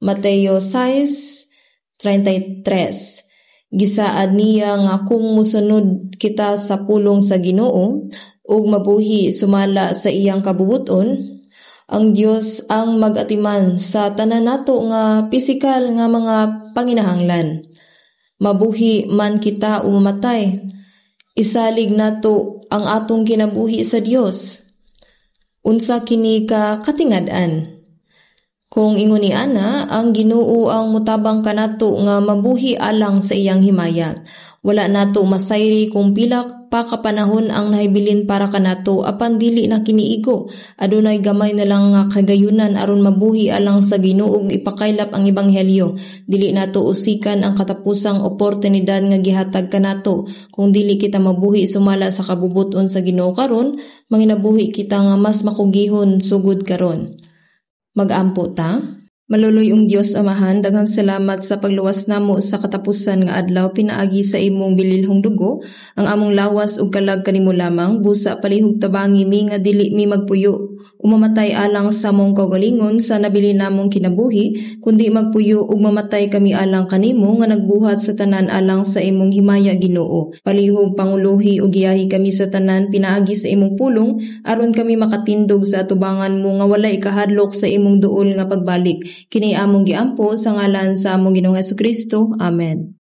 Mateo 6:33. Gisaad niya nga kung mosunod kita sa pulong sa Ginoo ug mabuhi sumala sa iyang kabubuton, ang Dios ang mag-atiman sa tanan nato nga pisikal nga mga panginahanglan. Mabuhi man kita o mamatay, isalig nato ang atong kinabuhi sa Dios. Unsa kini ka katingad-an? Kung ingon ni ana, ang Ginoo ang mutabang kanato nga mabuhi alang sa iyang himaya. Wala nato masayri kung pila pa ka panahon ang nahibilin para kanato, apan dili na kiniigo. Adunay gamay na lang nga kagayunan aron mabuhi alang sa Ginoo ug ipakaylap ang ebanghelyo. Dili nato usikan ang katapusang oportunidad nga gihatag kanato. Kung dili kita mabuhi sumala sa kabubuton sa Ginoo karon, manginabuhi kita nga mas makugihon sugod karon. Magampo ta. Maluluy-ong Dios Amahan, daghang salamat sa pagluwas namo sa katapusan nga adlaw pinaagi sa imong bililhong dugo. Ang among lawas ug kalag kanimo lamang. Busa palihog tabangi mi nga dili mi magpuyo o mamatay alang sa among kaugalingon sa nabilin namong kinabuhi, kundi magpuyo ug mamatay kami alang kanimo nga nagbuhat sa tanan alang sa imong himaya, Ginoo. Palihog panguluhi ug giyahi kami sa tanan pinaagi sa imong pulong aron kami makatindog sa atubangan mo nga walay kahadlok sa imong duol nga pagbalik. Kini among giampo sa ngalan sa among Ginoong Hesukristo. Amen.